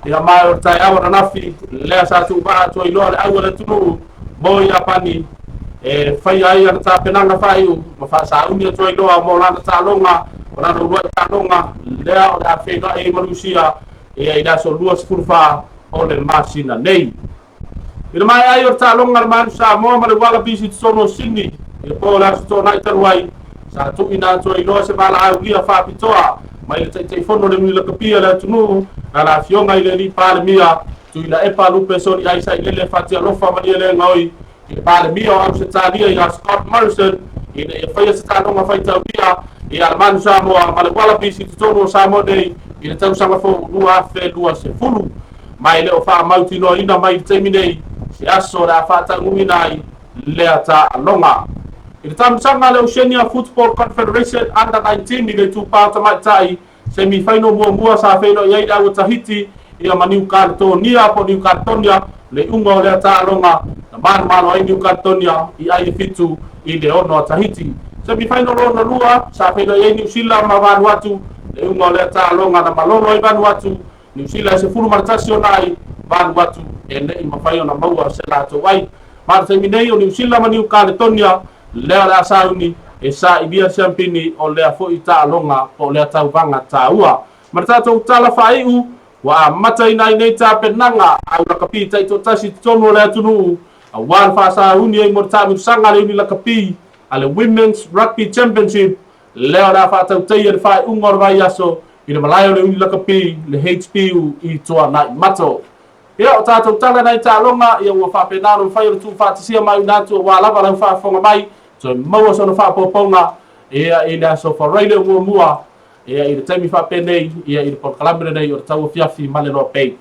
ia ma o le taeao ananafi lea sa tuuvaa atu ai loa le au a le atunuu mo Iapani e faia ai ana tapenaga faaiu ma faasauni atu ai loa mo lana taaloga o lana uluai taaloga lea o le a feiloai ai ma Lusia ia i le aso 24 o le masina nei. I le maea ai o le taaloga a le Manu Samoa ma le Wallabies i totonu o Sydney i le po o le Aso Toonai talu ai, sa tuuina atu ai loa se valaaulia faapitoa mai le Taitaifono o le Iuni Lakapi a le atunuu na le Afioga i le Alii Palemia Tuilaepa Lupe Soliai Sailele Fatialofa Malielegaoi i le Palemia o Ausetalia ia Scott Morrison ina ia faia se taaloga faitaulia ia le Manu Samoa ma le Wallabies i totonu o Samoa nei i le tausaga fou 2020. Ma e le o faamautinoaina mai i le taimi nei se aso o le a faataunuuina ai lea taaloga. I le taamisaga a le Oceania Football Confederation Under 19 i le itupa o tamaitai semi-final muamua sa feiloai ai le au a Tahiti ia ma New Caledonia po o New Caledonia, le iuga o lea taaloga na manumalo ai New Caledonia i ai e 7 i le 6 a Tahiti. Semi-final lona lua sa feiloai ai Niu Sila ma Vanuatu, le iuga o lea taaloga na malolo ai Vanuatu Niu Sila e 11 ona ai Vanuatu e ne i mafai ona maua se latou ai. Ma le taimi nei o Niu Sila ma Niu Kaletonia lea o le a sauni e sailia siampini o lea foi taaloga po o lea tauvaga taua. Ma le tatou tala faaiu, ua amataina ai nei tapenaga a au lakapi taitoatasi i totonu o le atunuu aua le faasauni ai mo le taamilosaga a le Uni Lakapi a le Women's Rugby Championship lea o le a faatautaia i le faaiuga o le vaiaso i le malae o le Uni Lakapi, le HPU i Tuanaimato. Ia, o tatou tala nai taaloga, ia ua faapena ona mafai ona tuufaatasia ma auina atu aua lava lau faafofoga mai, toe maua sona faaopoopoga, ia, i le aso Faraile o muamua, ia, i le taimi faapenei, ia, i le polokalame lenei o le Tauafiafi ma le Loa Bay.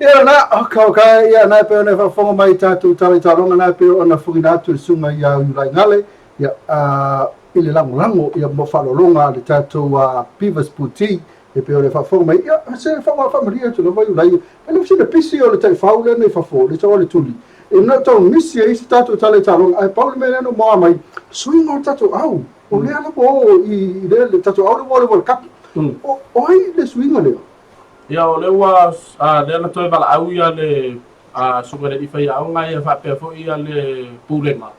Ia na, o ka ia na pe ona faafofoga mai tatou tala i taaloga na pe ona fugina atu le susuga ia Iulai Gale ia a i le lagolago ia mo faaaloaloga a le tatou Beavers Boutique e pei ona faafofoga mai ia se faamalie atu lava Iulai e le sina pisi o le taifau lea nei fafo le tau o le tuli e na tau misi ai se tatou tala i taaloga ae pau le mea lea na moa mai suiga o le tatou au o lea lava o i le tatou au le ua le World Cup o ai le suiga lea. Ia o lea ua lea na toe valaau ia le susuga i le alii faiaoga ia faapea foi ia le pulega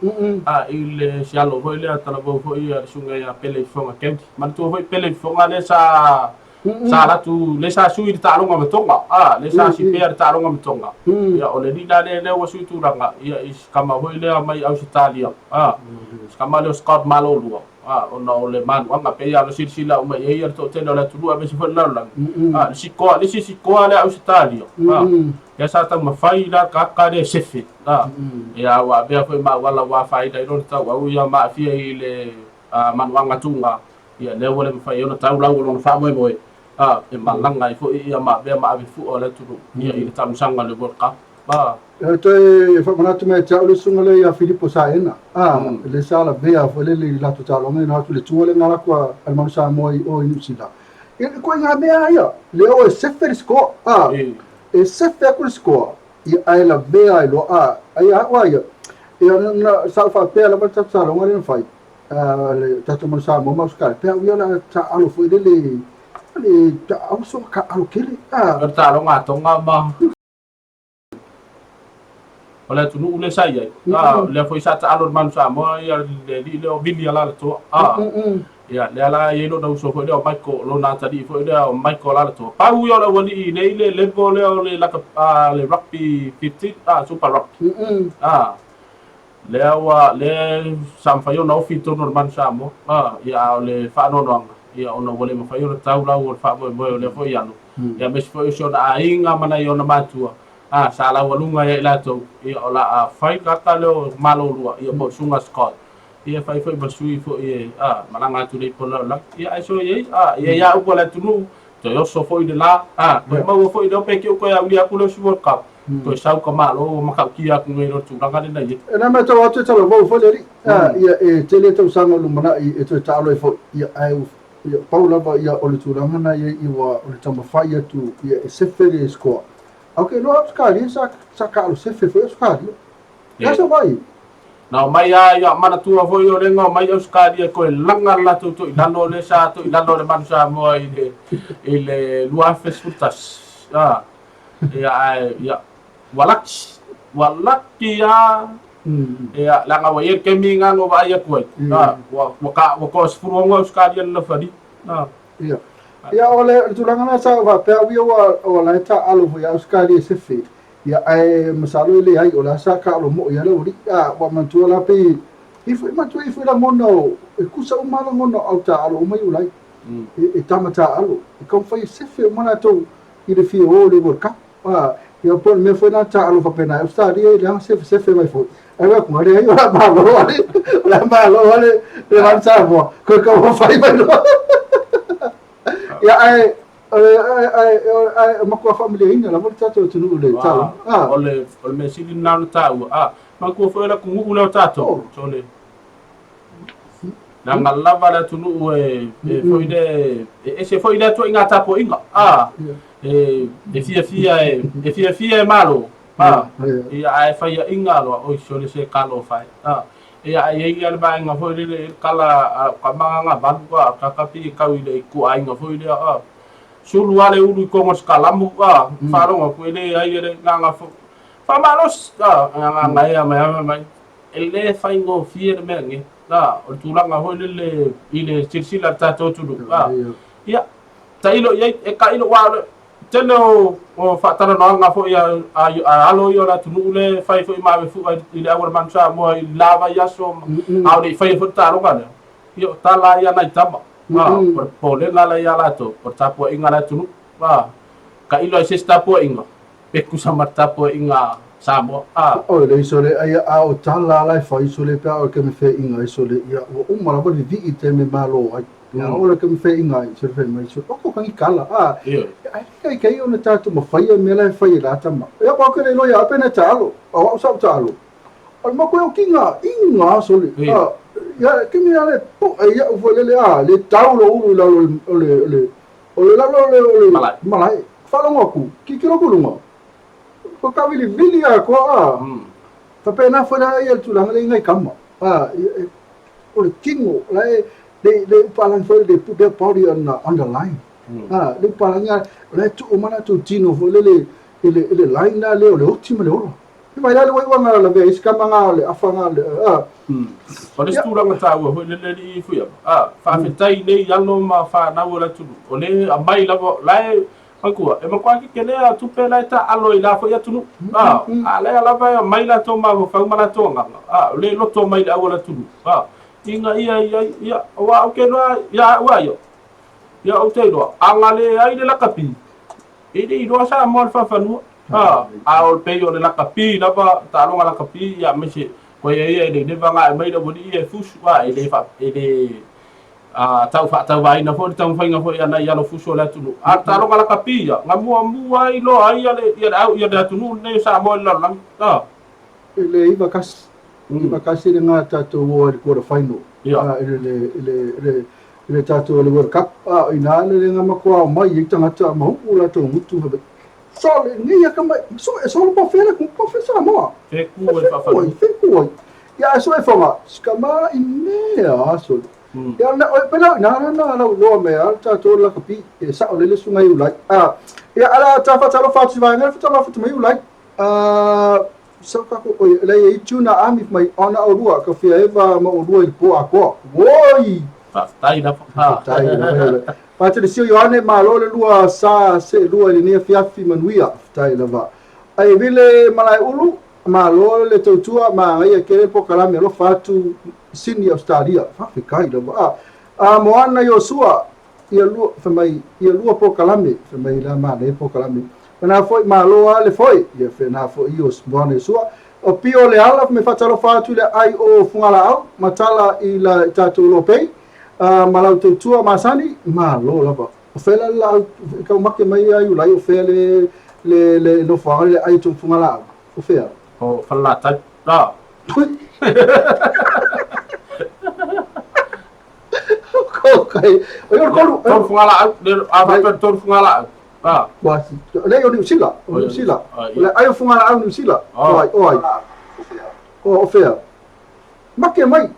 i le sialo foi lea talavou foi ia le susuga ia Pele Ifoga Keuli. Manatua foi Pele Ifoga lea sa sa alu atu lea sa sui i le taaloga ma Tonga lea sa sipea le taaloga ma Tonga. Ia o le alii la lea lea ua sui tulaga ia i si tama foi lea mai Ausetalia si tama lea o Scott Malolua. Ona o le manuaga pei lava ona silasila uma i ai le toatele o le atunuu aemaise foi le lalolagi, le sikoa, le isi sikoa lea a Ausetalia, lea sa taumafai la tagata lea e sefe, ia ua avea foi ma auala ua afaina ai lona tauau ia ma aafia i le manuaga tuga, ia lea ua le mafai ai ona tau lau o lona faamoemoe, e malaga ai foi ia ma avea ma ave fua o le atunuu ia i le taamilosaga o le World Cup. E toe faamanatu mai ia te au le susuga lea ia Filipo Saena, lea sa lavea foi lele i latou taaloga ina atu le tua lea na alu atu a le Manu Samoa i o i Niu Sila. Ia le ituaiga mea lava ia, lea o e sefe le score, e sefe atu le score, ia ae lavea ai loa, ai au lava ia, ia na, sa ou faapea lava le tatou taaloga lea na fai, le tatou Manu Samoa ma Ausetalia, pe au ia o le a taaalo foi lele, le aua soona taaalo tele. O le taaloga a Tonga ma o le atunuu lea sa i ai. Lea foi sa taalo le Manu Samoa ia le alii lea o Vili Alaalatoa. Ia lea la e i ai lona uso foi lea o Michael, lona atalii foi lea o Michael Alaalatoa. Pau ia o le aualii nei le level lea o le le rugby 15, super rugby. Lea ua lea sa mafai ona ofi i totonu o le Manu Samoa, ia a o le faanoanoaga, ia ona ua le mafai ona tau lau o le faamoemoe o lea foi alo, ia aemaise foi o si ona aiga ma nai ona matua, sa laualuga ia i latou, ia o le a fai le tagata lea o Malolua, ia po o le Susuga Scott, ia fai foi ma sui foi e malaga atu nei i Polalolagi, ia ae soia ia, ia ia upu a le atunuu, toe oso foi le la, toe maua foi le ope ke u toe aulia atu le osi World Cup, toe sau ka Malo ua matautia atu nei i lo tulaga lena i ai. E na matau atu e talavou foi le alii, ia e tele tausaga o lumanai e toe taalo ai foi, ia ae ia pau lava ia o le tulaga na i ai ua o le taumafai atu ia e sefe le score. Ae ou te iloa Ausetalia sa sa taalo sefe foi Ausetalia. Ia sa vai. Na omai a ia manatua foi o lea na omai Ausetalia toe laga le latou toilalo lea sa toilalo le Manu Samoa i le i le 2011. Ia ae ia ua laki ua laki a ia leaga ua i ai le taimi na na vaai atu ai ua ua ka ua toa 16 Ausetalia na lafali. Ia. Ia o le tulaga na sa ou faapea au ia ua o la e taaalo foi ia Ausetalia e sefe. Ia ae masalo e leai o la sa taalo moi lava le aualii. Ua manatua la pei e foi manatua e foi lagona o e tusa uma lagona o au taaalo uma ia ulai. E tama taaalo e taumafai e sefe uma latou i le fia o i le World Cup. Ia po o le mea foi lena taaalo faapena e Ausetalia e leaga sefesefe mai foi. Ae vaai atu, leai o le a malo lava le, o le a malo lava le, le Manu Samoa, toe taumafai mai loa. Ia ae, ae, ae, ae matua faamalieina lava le tatou atunuu i le tala. O le, o le mea sili lena ona taua. Manatua foi o le atunuu lea o tatou. Sole. Leaga lava le atunuu e, e foi le, e ese foi lea ituaiga tapuaiga. E, e fiafia e, e fiafia e malo. Ia ae faiaina loa, oi sole se talofa e. Ia ae i ai le vaega foi lele e kala a ka magaga valu a ka kapi e kau i le ituaiga foi lea a. Sulu lava le ulu i tonu o se kalamu a, faalogo atu e leai e le agaga faamalosi a, agaga ea mai a mai. E le faigofie le mea lenei, a, o le tulaga foi lele i le silasila a le tatou atunuu, a, ia, tailo i ai, e tailo, aua o le tele o faatalanoaga foi a alo ia o le atunuu lea e fai foi ma ave fua i le au a le Manu Samoa i le la vaiaso, a o le i faia foi le taaloga lea, ia o tala lava ia a nai tama, a, o le popolega la ia latou, o le tapuaiga a le atunuu, a, tailo lava i se isi tapuaiga, Pe tusa ma le tapuaiga a Samoa, a. Oi le sole ai a o tala la e fai sole pe a o ke me fe inga sole ia ua uma lava le vivii i taimi e malo ai. Ia o le kami fe inga i se fe mai so o kangi kala a. Ai kai kai ona tatou mafaia mea la e fai e la tama. Ia pa ke le loia ape na talo. O au sa talo. O le mako o kinga inga sole. A ia ke mea le po e ia u le a le tau lo ulu la lo le le o le lalo le o le Malae. Malae. Faalogo aku ki ki lo lunga. Ko ka vili vili a ko a. Faapena foi la ia le tulaga le inga i kama. A o le tino la e le le upalagi foi le put their body on the line. A le upalagi o la e tuu ma latou tino foi lele i le i le line la lea o le oti ma le ola. E mai la le uaiuaga lavea ai se kama ga o le afa ga le a. O le isi tulaga taua foi lele alii Fuiava, a, faafetai nei alo ma fanau o le atunuu, o le aumai lava, la e, manatua, e matua kekele a tupe la e taaalo i la foi atunuu, a, a lea lava e aumai latou mafaufau ma latou agaga, a, o le loto mai i le au o le atunuu, a, ina ia i ai, ia, aua ou te iloa ia au a ia, ia ou te iloa, a na leai le lakapi, e le iloa Samoa i le faafanua, a, a o le pei o le lakapi lava, taaloga lakapi, ia, aemaise, koe ia e le leva na aumai le aualii ia e fusu, a, e le faa, e le tau faatauvaina foi le taumafaiga foi a nai alo fusu o le atunuu. A o le taaloga lakapi ia, na muamua ai loa ai ia le, ia le au, ia le atunuu lenei o Samoa i le lalolagi, a. I le 91, 91 lena tatou o ai i le quarter final, i le, i le, i le, i le tatou le World Cup, a o ina le le matua ao mai ai tagata ma uu latou gutu Havaii. Sole, nei a ka mai, so e solo pa fela ku pa fe Samoa. Fe ku ai faafanua. Fe ku ai. Ia e so e fonga, skama i mea sole. Ia na oi pela na na na lau loa me a tatou la kapi e sa o lele sunga i ulai. A ia ala ta fa talo fa tu vai ngal fa fa mai ulai. A sa ka ko oi le i tuna ami mai ona o lua ka fia eva ma o lua i po a koa. Woi. Faafetai lava. Faafetai lava. Faatele sio Ioane malo le lua sa se lua i lenei afiafi manuia. Faafetai lava. Ai vile malae ulu malo le tautua ma agaia kele polokalame alofa atu Sydney Australia. Faafetai lava. A Moana Iosua ia lua fai mai ia lua polokalame fai mai la manaia polokalame. Mana foi malo a le foi ia fena foi o Moana Iosua. O pio le ala me faatalofa atu le ai o Fugalaau matala i la i tatou lopei. Ma lau tautua masani malo lava. O fea la la kau make mai ai ulai o fea le le le nofoaga le ai o Fugalaau. O fea? O Falelatai. A. Okay. O ia kolu. Tolu Fugalaau, le a faapea tolu Fugalaau. A. Wa le o Niu Sila, o Niu Sila. Le ai o Fugalaau Niu Sila. O ai, o ai. O fea. Make mai.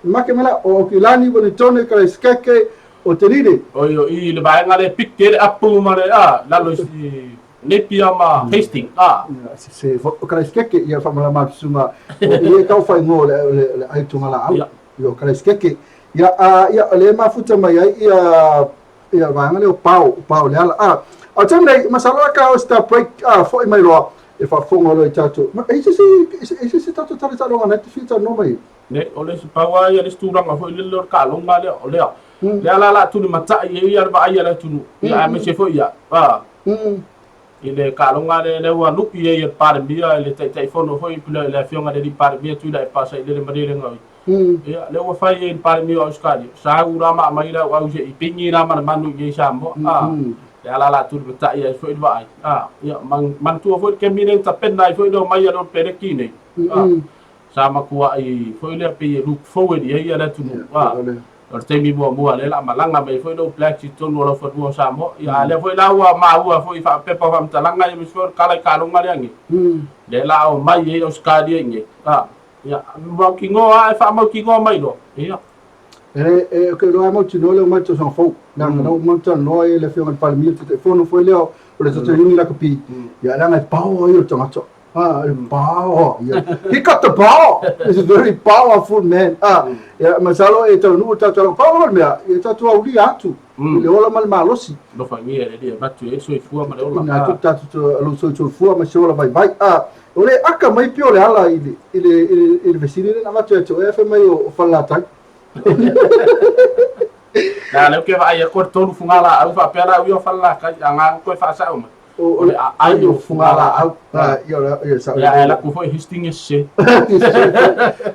Make mai la o Kilani Wellington ka skeke o te rire. O i i le vaega le pike le apu ma le a lalo i Napier ma Hastings a. Se o Karaiseke ia whamalama atu sunga o i e kau whai ngō le le le ai tunga la au. Ia o Karaiseke ia a ia le mafuta mai ai ia ia vaega le o pao pao le ala a. O te nei masalo ka o sta break a foi mai loa e faafofoga loa i tatou. Ma e se se se tatou tala taaloga na te fia talanoa mai. Ne, o le isi pau lava ia le isi tulaga foi lele o le taaloga lea, o lea, lea la o le a tulimatai ai ia le vaai a le atunuu, ia aemaise foi ia, a, i le taaloga lea, lea ua lui ai e le Palemia, i le Taitaifono foi, le Afioga i le Alii Palemia Tuilaepa Sailele Malielegaoi, ia, lea ua fai ai e le Palemia o Ausetalia, sau la ma aumai le auau se i pigi la ma le manu i inei i Samoa, a, lea la o le a tulimatai ai foi le vaai, a, ia, manatua foi le kemi lea na tapena ai foi le omai a le Peleki i inei, a. Sa matuai foi lea pei e look forward i ai le atunuu. A, o le taimi muamua lea la malaga mai foi le Blacks i totonu o laufanua o Samoa. Ia, a lea foi la ua maua foi i pepa o faamatalaga ia aemaise foi o le tala i taaloga lea nei. Lea la omai ai Ausetalia i inei. A, ia, mautinoa lava e faamautinoa mai loa. Ia. E, e, ke loa mautinoa le omai le tausaga fou. Leaga na uma ona talanoa ai le Afioga i le Palemia, le Taitaifono foi lea o le Taitaiuni Lakapi. Ia, leaga e power ia o le tagata. Ah, power. Yeah. He got the power. He's a very powerful man. Ah, yeah, masalo e taunuu tatou alofa. Pau lava le mea, ia tatou aulia atu i le ola ma le malosi. Alofagia e le Alii e avatu ai le soifua ma le ola. Ina atu tatou lou soifua ma se ola vaivai. Ah, o le aka mai pei o le ala i le i le i le fesili lea na avatu ia te oe, fai mai o Falelatai. Na lea ou te vaai atu o le tolu fugalaau faapea la au ia o Falelatai, a na toe faasao mai. O le aai o fugalaau. Ia, sao. Ia, ae laku foi Hastings se.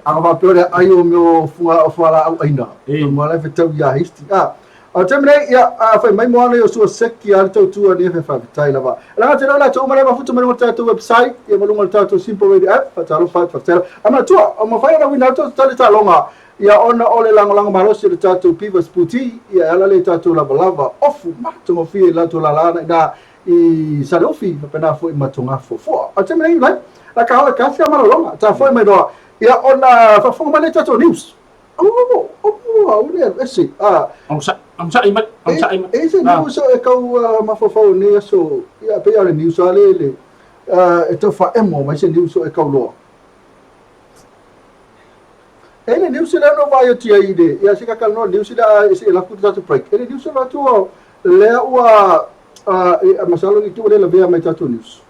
A faapea o le aai o mea o fuga o fualaau aina. Mo la fetau ia Hastings. Ah, o te mea ia a fai mai mo ana o sua seki a le tautua ni fe faafetai lava. La te la te uma le mafuta mai le tatou website ia ma lunga le tatou Simple Radio app fatalo fat faafetai. A matua o mafai ona wina atu tali talonga ia ona o le lagolago malosi o le tatou Pivas Puti ia e ala le tatou lavalava ofu matagofie i latou lalana ina i Saleofi faapena foi ma Togafuafua. A o le taimi nei Iulai, la ka o e kasi a malologa ta foi mai loa ia ona faafofoga mai le tatou news. Oh, oh, oh, le alu ese. Ah, Onosai mai, onosai mai. E se news e kau mafaufau nei aso ia pe ia le news a le le e tau faaemo mai se news e kau loa. E le news lea na vaai atu ai i le, ia se kakalanoa le news lea se i alu atu le tatou break. E le news lea atu lea ua e masalo i tu le lavea mai tatou news.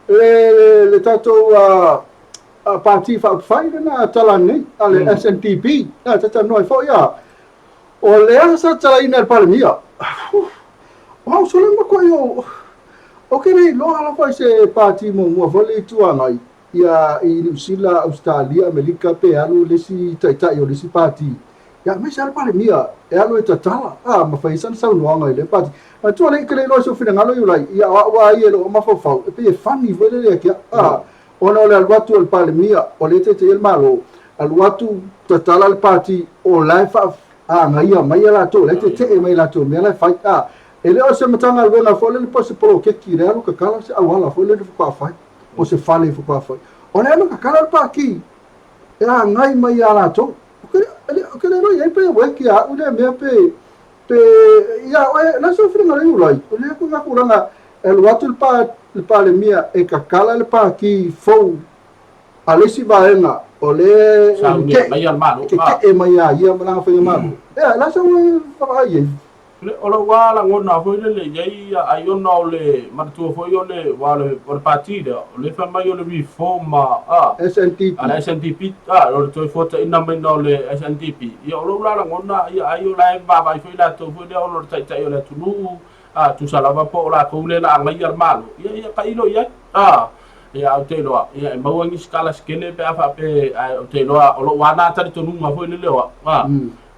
Le le tatou pati faaupufai lena tala nei a le SNDP, a talanoa ai foi ia. O lea sa tatalaina e le Palemia. O au sole makuai o o ke le iloa lava i se pati muamua foi le Itu Agai ia i Niu Sila, Ausetalia, Amerika pe alu le isi taitai o le isi pati, ia aemaise lava le Palemia e alu e tatala a ma fai ai sana saunoaga i lea pati. Manatua lea i ke le iloa i sou finagalo Iulai, ia o au lava ia i lou mafaufau e pei e funny foi lele ia te au a ona o le alu atu o le Palemia o lea e taitaia le Malo, alu atu tatala le pati o la e faaagaia mai ia latou, o la e tetee mai latou i mea la e fai a. E le o se Matagaluega foi lele po o se poloketi lea alu tatala se auala foi lele faatoa fai. o se fale i faatoa fai. O le alu kakala le pākī e agai mai iā latou. O ke le iloa i ai pe weki a au lea mea pe, pe, ia oe, la sou finagalo i ulai, o lea ku tulaga e alu atu le pa, le Palemia e kakala le pākī fou a le isi vaega o lea e keke'e mai iā ia ma lana faigamalo. Ia, la sou vaavaai i ai. O lou lava lagona foi lele i ai ai ona o le manatua foi o le aua o le pati lea o lea e fai mai o le reform a SNDP. A le SNDP a o le toe fuataiina mai o le SNDP. Ia o lou la lagona ia ai o la e vaavaai foi latou foi lea ona o le taitai o le atunuu a tusa lava po o latou lea la agaia le Malo ia ia tailo i ai a ia ou te iloa ia e maua nisi kala se tele pe a faapea ae ou te iloa o lou lava na talitonuga foi lele o au a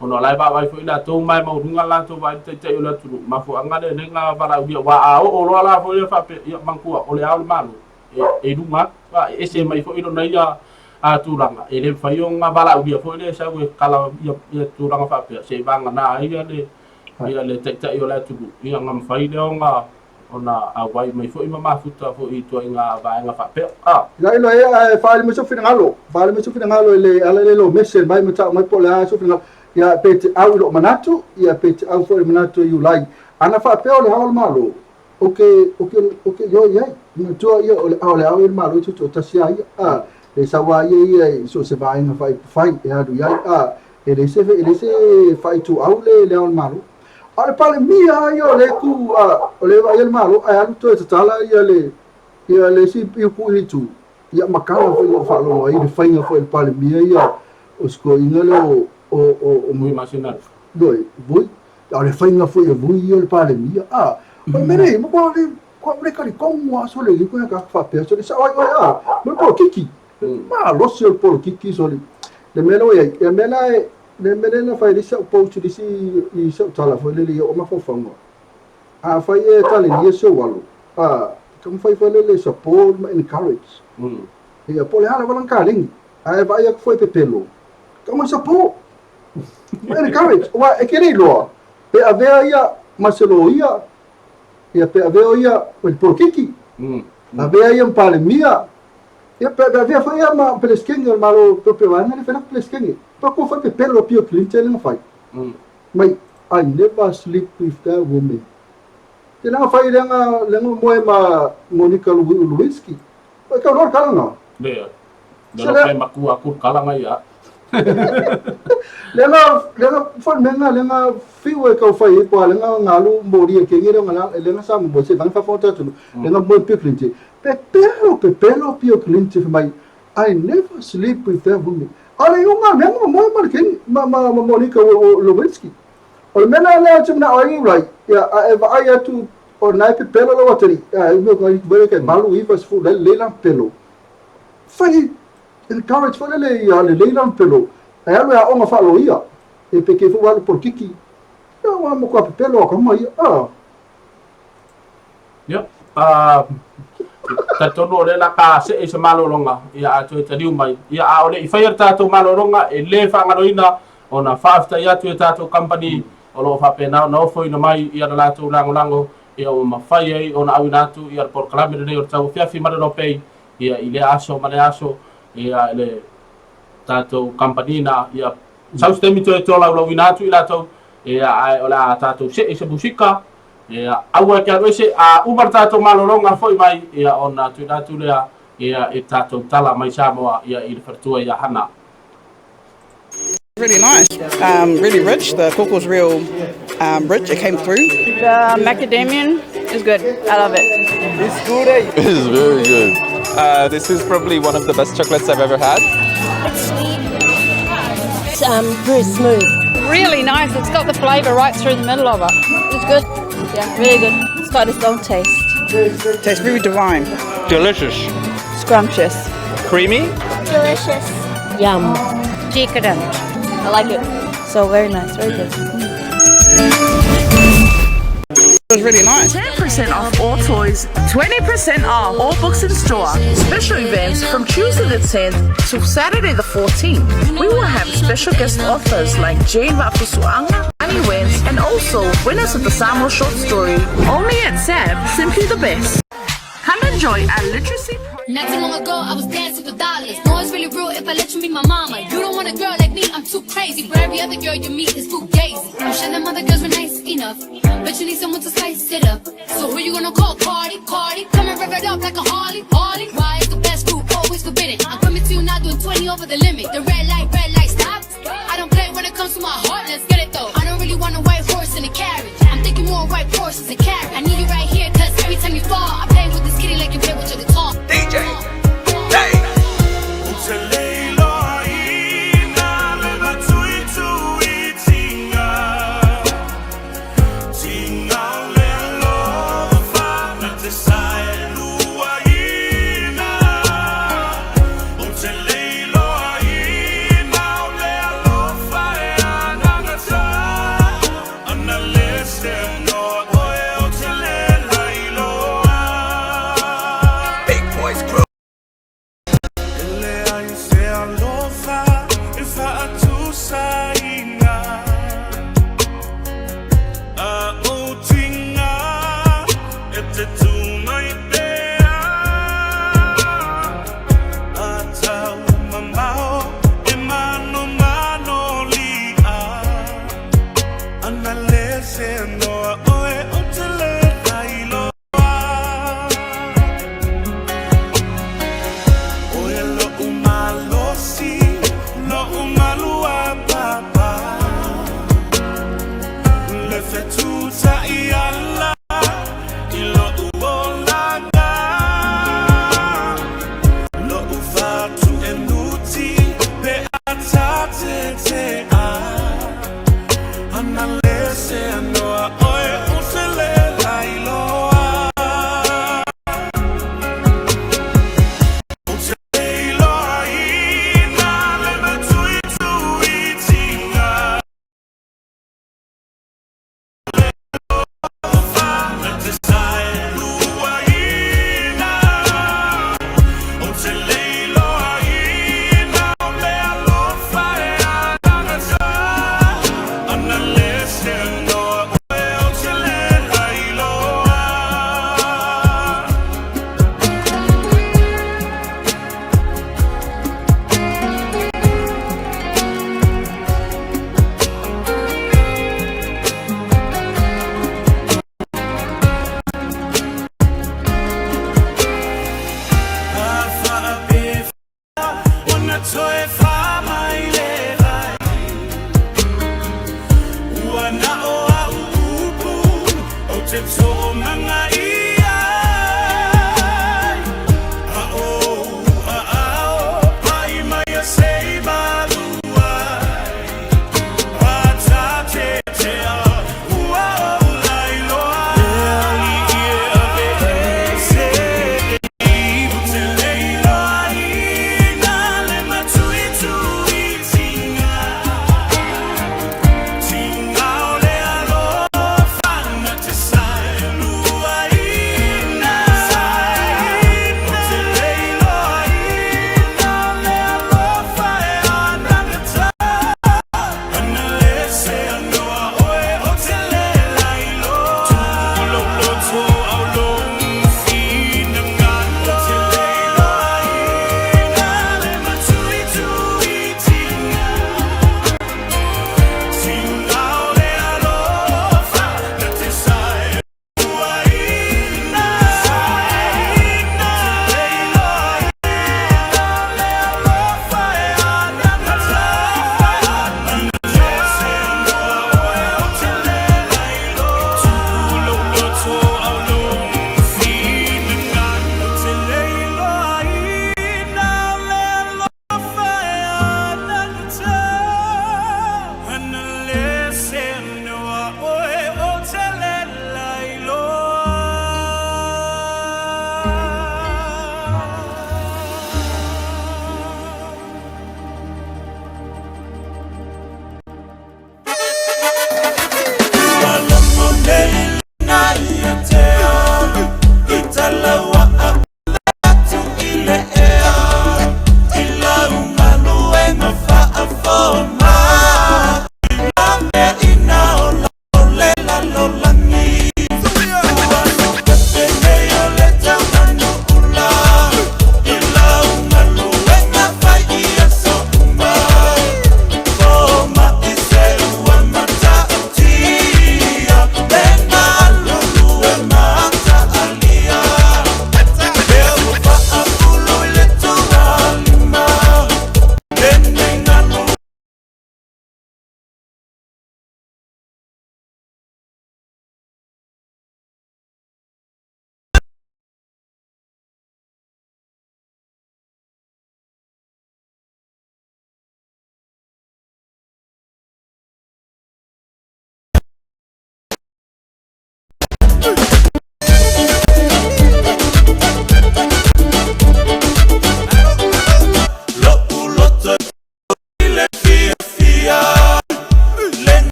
Ona o la e vaavaai foi latou ma e maualuga le latou vaai i le taitai o le atunuu, mafuaaga lea lea na valaaulia, aua a oo loa la foi lea faapea, ia manatua, o le Ao o le Malo, e, e i luga atu, a e ese mai foi lona ia a tulaga, e le mafai ona valaaulia foi lea e sau e kala ia, ia tulaga faapea, se i vagana ai ia le, ia le taitai o le atunuu, ia ona mafai lea ona ona auai mai foi ma mafuta foi i ituaiga vaega faapea. A. Ia ilo e ae faaali mai sou finagalo, faaali mai sou finagalo i le ala lea i lou message mai ma tau mai po o le a sou finagalo. Ia pe te au i lou manatu, ia pe te au foi i le manatu o Iulai. Ana faapea o le Ao o le Malo, ou ke, ou ke, ou ke ioe i ai. Manatua ia o le ao, o le Ao o le Malo e tutoatasi lava ia. A, e sau lava ia ia i so o se vaega faaipufai e alu i ai. A, e leai se, e leai se faaituau le, le Ao o le Malo. A o le Palemia lava ia o lea e tu, a, o lea e vaaia le Malo ae alu toe tatala ia le, ia le isi upu i le itu, ia matala foi na ou faalogo ai i le faiga foi a le Palemia ia o si toeaina lea o, o, o, o Vui Masina. Ioe, Vui. A o le faiga foi e Vui ia o le Palemia, a, o le mea lea, matua le, matua le talitonu lava sole i le tagata faapea, sole sao ai oe, a, ma le polokiki. Malosi o le polokiki sole. Le mea lea ua i ai, ia mea la e, Le mea lea na fai ai sau post i le isi i sau tala foi lele i ou mafaufauga, afai e talelia si ou alo, a, taumafai foi lele e support ma encourage. Ia, po o le a lava lana kaleni, ae vaai atu foi e pepelo, taumafai support ma encourage. Aua e te le iloa, pe avea ia ma se loia, ia pe avea ia ma le polokiki, avea ia ma palemia, Ia, pe avea foi ia ma Peresetene o le Malo pe vaega lea fai Peresetene. Pa ko fai pepelo a Bill Clinton na fai. Mai I never sleep with that woman. Te langa fai lenga lenga moe ma Monica Lewinsky. Pai kau lor kala na. Le. Le lo pe makua ku kala ngai ia. Lenga lenga fo menga lenga fiu e kau fai ko lenga ngalu mori e kengi lenga lenga sa mo se vang fa fo tatu. Lenga moe Bill Clinton. Pepelo, pepelo Bill Clinton fai mai, I never sleep with that woman. A le iuga mea ma moe ma le keni, ma, ma, ma Monica Lewinsky. O le mea lea lea ou te manao ai Iulai, ia, a e vaai atu O na e pepelo lou atalii, a e umi atu ai tai 8, 9, 10, la e lelei lana pepelo. Fai encourage foi lele ia lelei lana pepelo, ae alu e aoga faaloia, e pe kei foi ua alu polokiki. Ia ua matua pepelo a tama ia, a. Ia, a talitonu o lea la ka see i se malologa, ia a toe taliu mai. Ia a o le i faia le tatou malologa, e le faagaloina ona faafetai atu i a tatou kamupani o lo o faapena ona ofoina mai ia le latou lagolago ia ua mafai ai ona auina atu ia le polokalame lenei o le Tauafiafi ma le Lopei ia i lea aso ma lea aso ia i le tatou kamupani na ia sau se taimi toe tolaulauina atu i latou ia ae o le a tatou see i se musika ia aua e te alu ese a uma le tatou malologa foi mai ia ona tuuina atu lea ia i le tatou tala mai Samoa ia i le faletua ia Hana. Really nice, really rich. The koko's real rich. It came through. The macadamian is good. I love it. It's good. Eh? It is very good. This is probably one of the best chocolates I've ever had. It's sweet. It's very smooth. Really nice. It's got the flavour right through the middle of it. It's good. Yeah, really good. It's got its own taste. Tastes very divine. Delicious. Scrumptious. Creamy. Delicious. Yum. Decadent. I like it. So very nice, very good. It was really nice. 10% off all toys, 20% off all books in store. Special events from Tuesday the 10th to Saturday the 14th. We will have special guest authors like Jane Vaafusuaga, Annie Wentz, and also winners of the Samoa short story. Only at SAB, simply the best. Come enjoy our literacy Not too long ago, I was dancing for dollars. No, it's really real if I let you be my mama. You don't want a girl like me, I'm too crazy. But every other girl you meet is fugazi. I'm sure them other girls were nice enough, but you need someone to spice it up. So who you gonna call? Cardi, Cardi. Come and rev it up like a Harley, Harley. Why is the best group always forbidden? I'm coming to you now doing 20 over the limit. The red light, stop. I don't play when it comes to my heart, let's get it though. I don't really want a white horse in a carriage. I'm thinking more white horses and carriage. I need you right here, cause every time you fall, I play with this kitty like you play with your guitar. DJ. Ou te le iloaina le matuituitiga Tiga o le alofa na te saeluaina Ou te le iloaina o le alofa e anagata Ana le se noa oe o te le lailoa Big Boys Crew. E leai se alofa e faatusaina A ou tiga e te tū mai pea A tau mamao e manomano li'a Ana le se noa oe o te le lailoa.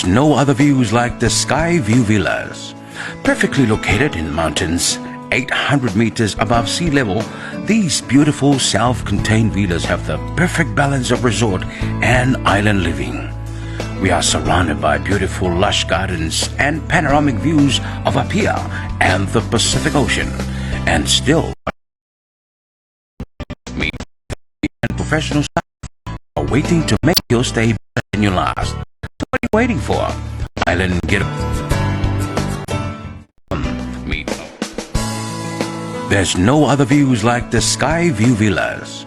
There's no other views like the Skyview Villas. Perfectly located in mountains, 800 meters above sea level, these beautiful self-contained villas have the perfect balance of resort and island living. We are surrounded by beautiful lush gardens and panoramic views of Apia and the Pacific Ocean, and still meet and professional staff are waiting to make your stay better than your last. What are you waiting for? Island get meet. There's no other views like the Skyview Villas.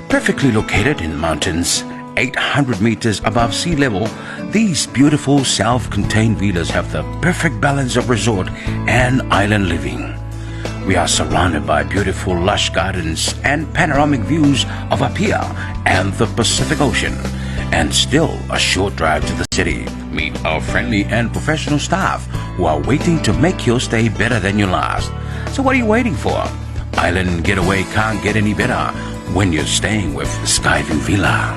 Perfectly located in mountains, 800 meters above sea level, these beautiful self-contained villas have the perfect balance of resort and island living. We are surrounded by beautiful lush gardens and panoramic views of Apia and the Pacific Ocean, and still a short drive to the city. Meet our friendly and professional staff who are waiting to make your stay better than your last. So what are you waiting for? Island getaway can't get any better when you're staying with Skyview Villa.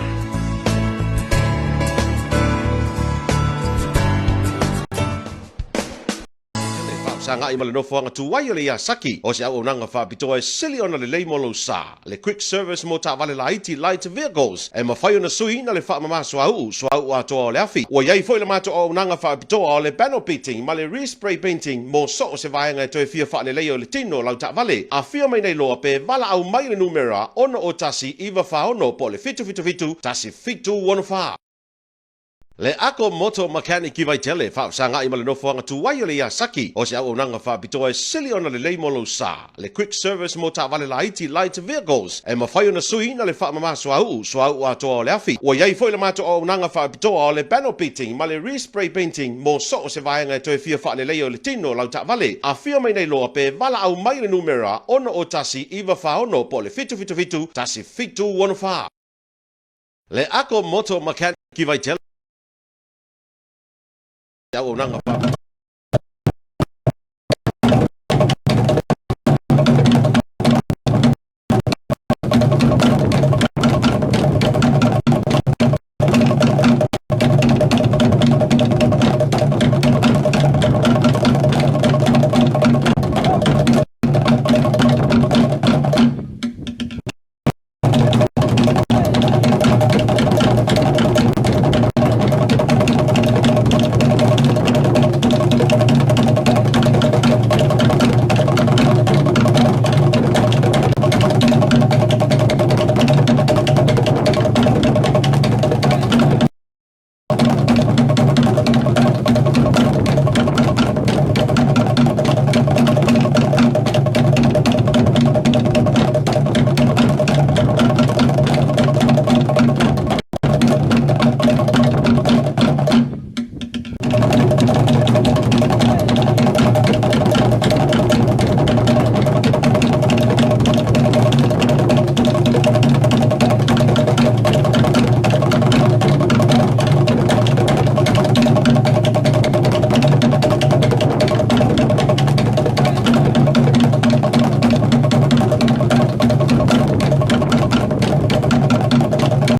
Le faafesagai ma le nofoaga tuai o le Iasaki o se auaunaga faapitoa e sili ona lelei mo lou sa. Le Quick Service mo taavale laiti, light vehicles, e mafai ona suiina le faamama suauu, suauu atoa o le afi. Ua i ai foi le matou auaunaga faapitoa o le panel beating ma le re-spray painting mo so o se vaega e toe fia faaleleia o le tino o lau taavale. Afio mai nei loa pe valaau mai i le numera 601 946 po o le 777 1764. Le Ako Moto Mechanic i Vaitele, faafesagai ma le nofoaga tuai o le Iasaki, o se auaunaga faapitoa e sili ona lelei mo lou sa. Le Quick Service mo taavale laiti, light vehicles, e mafai ona suiina le faamama suauu, suauu atoa o le afi. Ua i ai foi le matou auaunaga faapitoa o le panel beating ma le re-spray painting mo so o se vaega e toe fia faaleleia o le tino o lau taavale. Afio mai nei loa pe valaau mai i le numera 601 946 po o le 777 1764. Le Ako Moto Mechanic i Vaitele, auaunaga faapitoa.